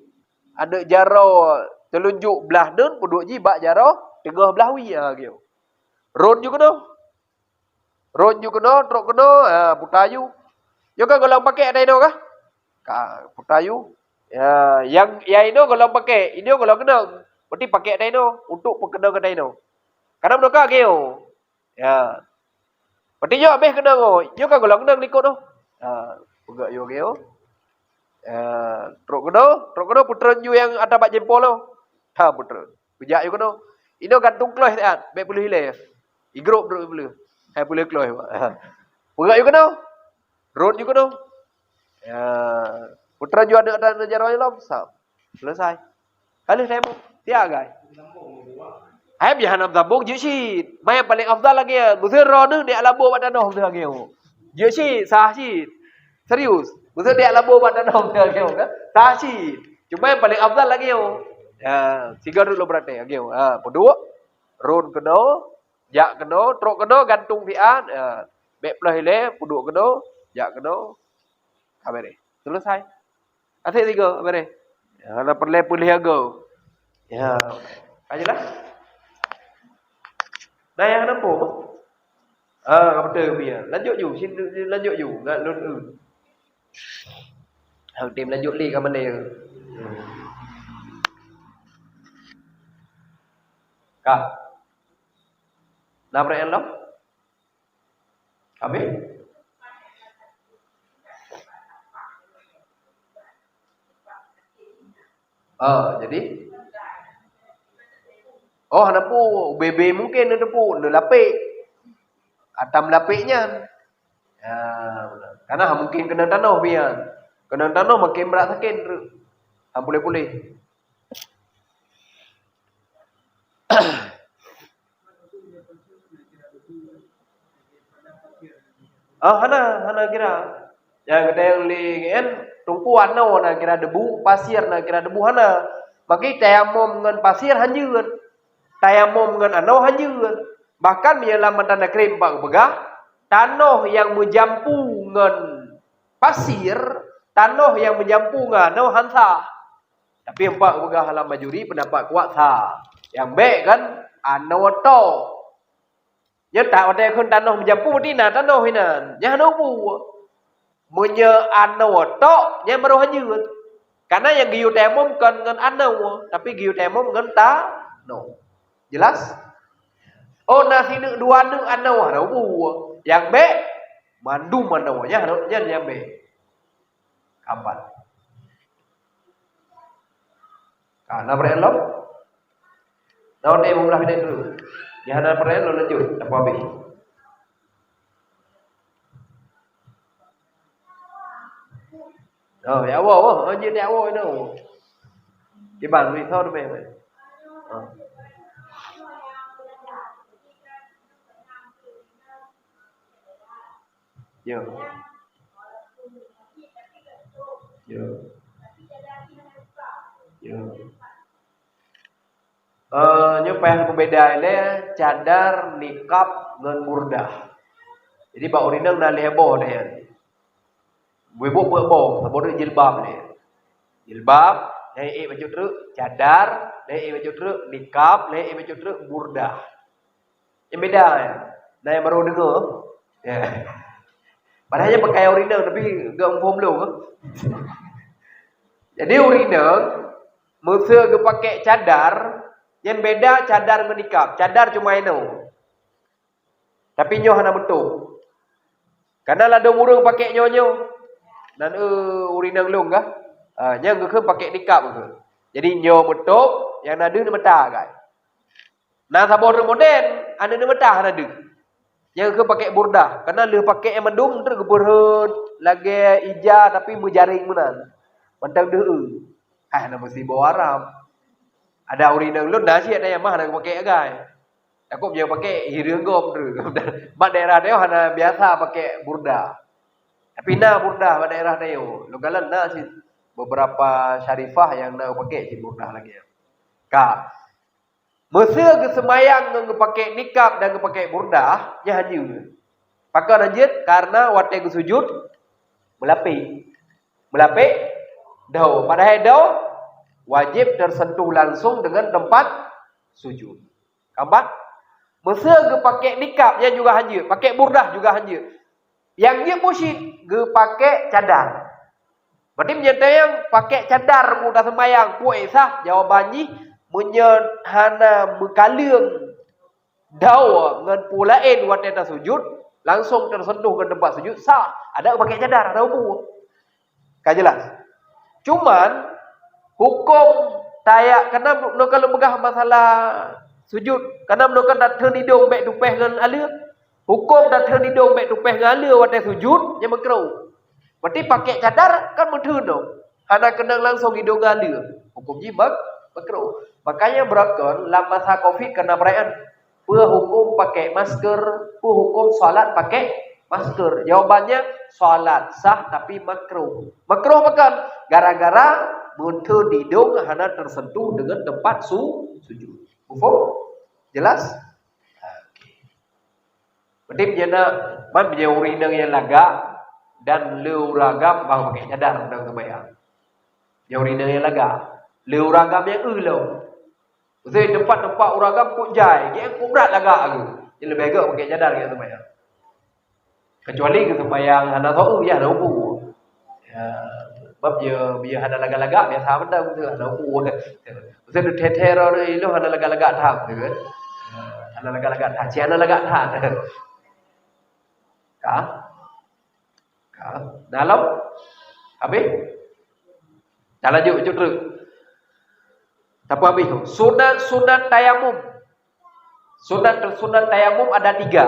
Aneuk jaroe teulunjuk blah nun, peuduek jih bak jaroe teungoh blah wie. Ha, nyoe. Rhôn ju keunoe. Rhôn ju keunoe, trok keunoe, ha, puta ju. Nyoe ka gohlom pakèk ata inoe kah? Ka, puta ju. Ya, nyang, nyang inoe gohlom pakèk, inoe gohlom keunong. Berarti pakèk ata inoe untuk peukeunong ata inoe. Karena meunokah geo. Ya. Berarti nyoe habéh keunong, oh. Nyoe ka gohlom keunong likot, oh. Ha, peugah ju geo. Ya, trok keunoe, trok keunoe peutrön ju nyang ata bak jempol, oh. Ha, peutrön. Peujak ju keunoe. Inoe gantung kloh siat, bèk peuleueh ilèe. Igrôp droe peuleueh. Hai peuleueh kloh. Peugah ju keunoe. Rhôn ju keunoe. Ya. Peutrön ju aneuk dan jaroe lom, sam. Selesai. Ka lheueh tayamum. Siap, guys. Hai, biasa hana sambung, jeuet cit. Mai nyang paléng afdal lagèe nyan. Meuseu droeneuh neujak laboh bak tanoh meuseu lagèe nyoe. Jeuet cit, sah cit. Serius. Meuseu neujak laboh bak tanoh meuseu lagèe nyoe, kan? Sah cit. Cuma nyang paléng afdal lagèe nyoe. Ya, sigoe lôn praktek lagèe nyoe. Ha, peuduek, rhôn keunoe, jak keunoe, trok keunoe, gantung siat. Ha, bèk peuleueh ilèe, peuduek keunoe, jak keunoe. Ka bèrèh. Selesai. Até tiga, bèrèh. Ya, hana peureulèe peuleueh agoe. Ya. Ka jelas? Nah, nyang hana po. Ah, ka beutôi kami ya. Lanjut ju, sini lanjut ju. Enggak lôn eu. Hang tem lanjut lé ka mana ya? Ka. Nah, perayaan lo? Habis? Ah, jadi? Oh, hana pu, bebe mungkin ada pu, ada lapik. Atam lapik nyan. Ya, karena mungkin kena tanoh pian. Kena tanoh makin berat sakit tu. Hana boleh-boleh. Ah, hana, hana kira. Nyang geutanyoe lé ngen tungku anoe na kira debu, pasier na kira debu, hana. Maka tayamum ngon pasier hanjeuet. Tayamum ngon anoe hanjeuet. Bahkan meunyoe lam matan takrib bak geupeugah, tanoh nyang meujampu ngon pasier, tanoh nyang meujampu ngon anoe han sah. Tapi empat peugah lam majuri pendapat kuat sah. Nyang bèk kan anoe tok. Nyan tak watèe kheun tanoh meujampu, berarti na tanoh inan. Nyan hana ubu. Meunyoe anoe tok, nyan baru hanjeuet. Karena nyang geuyue tayamum kon ngon anoe, tapi geuyue tayamum ngon tanoh. Jelas? Oh, na sineuk dua neuk anoe, hana ubu. Nyang bèk, mandum anoe, nyan, nyan nyang bèk. Ka pat. Ka na peureulee lom? Na udah meublah bidang dulu. Nyang hana peureulee lom lanjut, tak habis. Oh, ya Allah, oh, oh, jeuet ya Allah, no. Kiban, lui thon meh. Oh. Ya. Ya. Ya. Eh, nyoe payah peubeda ilèe cadar, nikab ngon burdah. Jadi bak ureueng inong na lhèe boh nyan. Bubuk peuet boh, saboh treuk jilbab lé. Jilbab, lhèe ék bacut treuk, cadar, lhèe ék bacut treuk, nikab, lhèe ék bacut treuk, burdah. Nyang beda, eh. Na nyang baru deungoe. Ya. Padahai nyan pakaian ureueng inong, tapi geuh muphom lôn. Jadi ureueng inong meuseu geupakèk cadar, nyang beda cadar ngon nikab. Cadar cuma inoe. Tapi nyoe hana meutôp. Kana ladôm ureueng pakèk nyoe-nyoe. Nan, eh, ureueng inong lôn kah? Ah, nyang geukheun pakèk nikab geukheun. Jadi nyoe meutôp, nyang na deuh neumata, guys. Na saboh treuk model, aneuk neumata hana deuh. Nyang keu pakèk burdah, kana lheueh pakèk nyang mandum treuk geupeurhot lagèe ija tapi meujaréng meunan. Mantong deuh eu. Hai, hana meusibo haram. Ada ureueng inong lôn na cit, ada nyang mah hana geupakèk agai. Takot nyang pakèk hireuen gob treuk. Bak daerah nyoe hana biasa pakèk burdah. Tapi na burdah bak daerah nyoe. Lôn kalon na cit beberapa syarifah nyang na pakèk cit burdah lagèe nyan. Ka. Meuseu geuseumayang ngon geupakèk nikab dan geupakèk burdah, nyan hanjeuet. Pakon hanjeuet? Karena watèe geusujud, meulapék. Meulapék dahoe. Padahai dahoe wajéb teuseuntuh langsong deungon teumpat sujud. Ka pat? Meuseu geupakèk nikab, nyan juga hanjeuet. Pakèk burdah juga hanjeuet. Nyang jeuet buet cit geupakèk cadar. Berarti meunyoe tayang pakèk cadar mu taseumayang, puet sah? Jawaban jih, meunyoe hana meukaleueng dahoe ngon peue laén watèe tasujud, langsong teuseuntuh ngon teumpat sujud, sah. Adak pakèk cadar, hana ubu. Ka jelas? Cuman, huköm tayak, kana meunyoe ka lôn peugah masalah sujud, kana meunyoe ka tatheun idong bèk tupèh ngon aleue, huköm tatheun idong bèk tupèh ngon aleue watèe sujud, nyan makruh. Berarti pakèk cadar kan meutheun dong. Hana keunong langsong idong ngon aleue. Huköm jih mak-, makruh. Makanya beurakon lam masa covid kana peurayaan. Peue huköm pakèk masker? Peue huköm salat pakèk masker? Jawabannya, salat sah tapi makruh. Makruh pakon? Gara-gara meutheun idong hana teuseuntuh deungon teumpat su-, sujud. Muphom? Jelas? Oke. Berarti meunyoe na, man meunyoe ureueng inong nyang lagak dan le ureueng agam, bah pakèk cadar undang seumayang. Nyang ureueng inong nyang lagak, le ureueng agam nyang eu lom. Maksudnya, teumpat-teumpat ureueng agam kok jai, gèt kok brat lagak aku. Jadi leubeh gèt pakèk cadar gèt seumayang. Kecuali geuseumayang hana soe, ya, hana ubu. Ya, sebab dia, dia hana lagak-lagak, biasa benda betul, hana ubu. Maksudnya, thèe-thèe roh ilong hana lagak-lagak that, gitu kan. Hana lagak-lagak that, cit hana lagak that. Ka? Ka? Dalam? Habis? Dah lanjut, lanjut terus. Tapi habis tu. Sunat-sunat tayamum. Sunat-sunat tayamum ada tiga.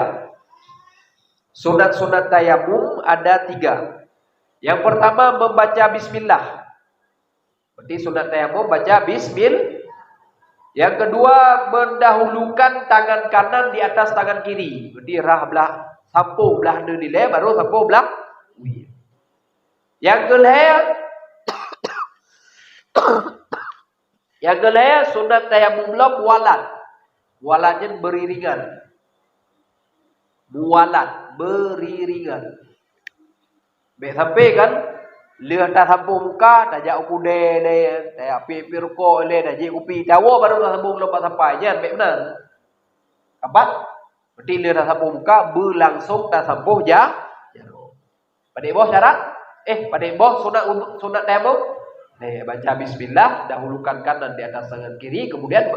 Sunat-sunat tayamum ada tiga. Yang pertama, membaca bismillah. Berarti sunat tayamum baca bismil-. Yang kedua, mendahulukan tangan kanan di atas tangan kiri. Berarti rhah blah sampôh blah neun ilèe, baru sampôh blah wie. Yang keulhèe, yang keulhèe sunat tayamum lom muwalat. Muwalat nyan beriringan. Muwalat, beriringan. Bèk sampai kan, lheueh tasampôh muka, tajak u keudè lé, tajak piep-piep rukok lé, tajak kupi, tawoe baru tasampôh lom bak sapai, nyan bèk meunan. Ka pat? Berarti lheueh tasampôh muka, beulangsong tasampôh ja-, jaroe. Padum boh syarat? Eh, padum boh sunat wudu, sunat tayamum? Eh, baca bismillah, dahulukan kanan di atas tangan kiri, kemudian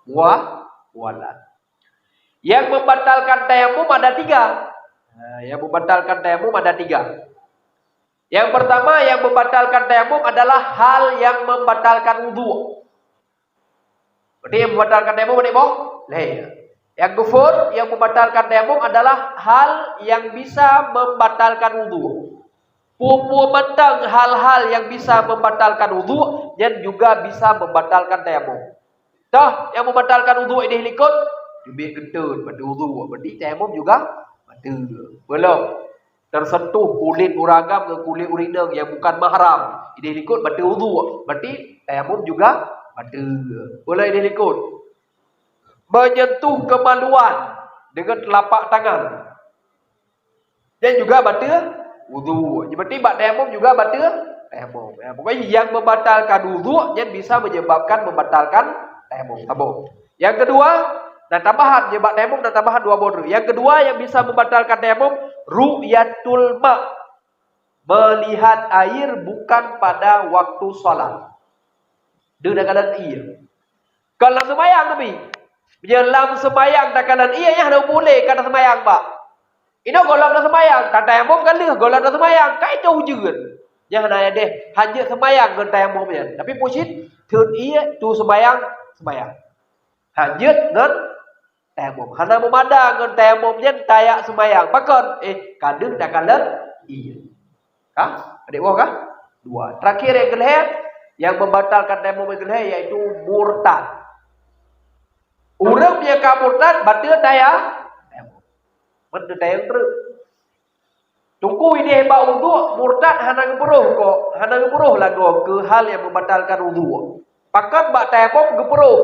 buah, bualan. Yang membatalkan tayamum ada tiga. Nah, yang membatalkan tayamum ada tiga. Yang pertama, yang membatalkan tayamum adalah hal yang membatalkan wudu. Berarti yang membatalkan tayamum ada boh? Lhèe. Yang keupeuet, yang membatalkan tayamum adalah hal yang bisa membatalkan wudu. Peue-peue mantong hal-hal yang bisa membatalkan wudu, nyan juga bisa membatalkan tayamum. Toh, yang membatalkan wudu idéh likot, teubiet geutôt, bateue wudu, berarti tayamum juga bateue. Belum. Tersentuh kulit ureueng agam ngon kulit ureueng inong nyang bukan mahram, idéh likot bateue wudu, berarti tayamum juga bateue. Peue lom idéh likot? Menyentuh kemaluan dengan telapak tangan, dan juga bateue wudu. Berarti bak tayamum juga bateue tayamum. Ya, pokoknya yang membatalkan wudu, nyan bisa menyebabkan membatalkan tayamum. Sambung. Yang kedua, na tambahan, nyan bak tayamum na tambahan dua boh treuk. Yang kedua yang bisa membatalkan tayamum, ru'yatul ma'. Melihat air bukan pada waktu salat. Deuh takalon ié. Kon lam seumayang tapi. Meunyoe lam seumayang takalon ié, nyan hana puléh ka taseumayang bak. Inoe gohlom taseumayang, ka tayamum ka lheueh gohlom taseumayang, ka itoh ujeuen. Nyan hana deh, hanjeuet seumayang ngon tayamum nyan. Tapi peue cit, thon ié, tu seumayang, seumayang. Hanjeuet ngon tayamum. Hana meumada ngon tayamum nyan tajak seumayang. Pakon? Eh, ka deuh takalon ié. Ka? Padum boh ka? Dua. Terakhir yang keulhèe, yang membatalkan tayamum yang keulhèe yaitu murtad. Ureueng nyang ka murtad bateue taya-, tayamum. Bateue tayamum treuk. Teungku idéh bak wudu, murtad hana geupeurôh kok, hana geupeurôh lagoe keu hal nyang membatalkan wudu. Pakon bak tayamum geupeurôh,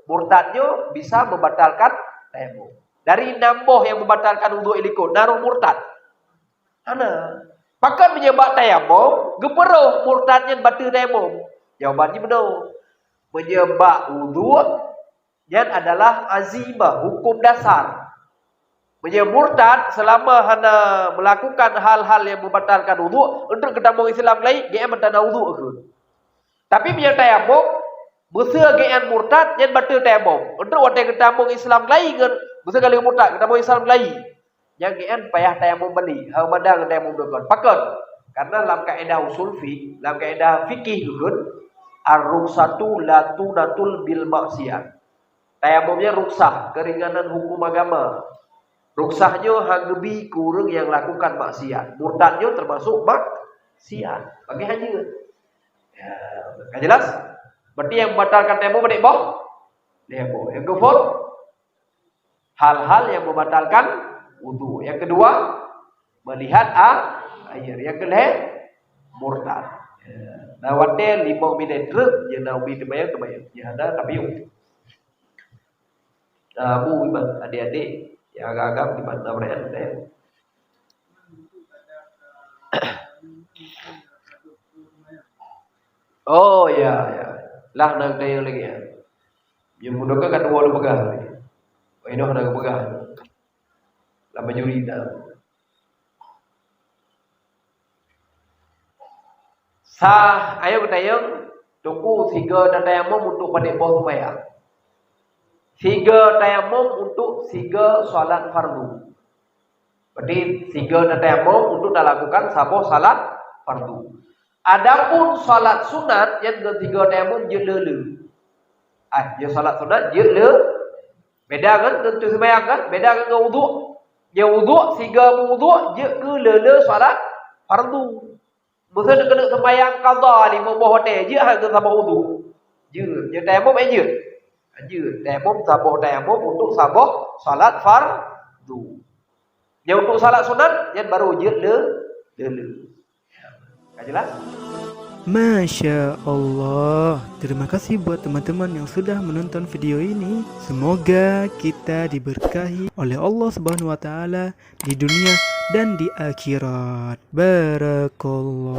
murtad nyoe bisa membatalkan tayamum. Dari nam boh nyang membatalkan wudu i likot, na roh murtad? Hana. Pakon meunyoe bak tayamum geupeurôh murtad nyan bateue tayamum? Jawaban jih meunoe. Meunyoe bak wudu, nyan adalah azimah, hukum dasar. Meunyoe murtad, selama hana melakukan hal-hal yang membatalkan wudu, untuk geutamong Islam laén, geuh mantong na wudu keuh. Tapi meunyoe tayamum, beuseu geuh murtad, nyan bateue tayamum. Untuk watèe geutamong Islam laén ngon, beuseu ka lheueh murtad, geutamong Islam laén. Nyang geuh payah tayamum balik, hana mada ngon tayamum deukon. Pakon? Karena lam kaedah usul fiqh, lam kaedah fikih geuh, ar-rukhsatu la tunatul bil maksiyah. Tayamum nyan rukhsah, keuringanan hukum agama. Rukhsah nyoe hana geubi keu ureueng nyang lakukan maksiat. Murtad nyoe teumasuk maksiat. Bagaih hanjeuet. Ya, ka jelas? Berarti nyang membatalkan tayamum padum boh? Lhèe boh. Nyang keupeuet, hal-hal yang membatalkan wudu. Yang kedua, melihat a-, air. Yang keulhèe, murtad. Ya. Nah, watèe limong minèt treuk, nyan na ubit teumayang, teumayang. Nyan hana tapi Nah, bu iman adik-adik yang agam-agam di mana mereka ada. Oh, ya, ya. Lah, nak tanya lagi, ya. Yang muda kan kata walau pegang lagi. Oh, ini nak pegang. Lah, baju rida. Sa, ayo geutanyoe, teungku siga tatayamum untuk padum boh seumayang. Siga tayamum untuk siga salat fardu. Berarti siga tatayamum untuk talakukan saboh salat fardu. Adapun salat sunat nyang keu siga tayamum jeuet le-le. Ah, ya salat sunat jeuet le. Beda ngon, ngon teuseumayang kan? Beda ngon, ngon wuduk. Nyang wuduk, siga meuwuduk, jeuet keu le-le salat fardu. Meuseu keuneuk seumayang qadha limong boh watèe, jeuet han keu saboh wuduk. Jeuet, nyang tayamum, eh, jeuet. Jeuet, tayamum saboh tayamum untuk saboh salat fardu. Nyang untuk salat sunat, nyan baru jeuet le, le-le. Ka jelas? Masya Allah. Terima kasih buat teman-teman yang sudah menonton video ini. Semoga kita diberkahi oleh Allah Subhanahu wa Ta'ala di dunia dan di akhirat. Barakallah.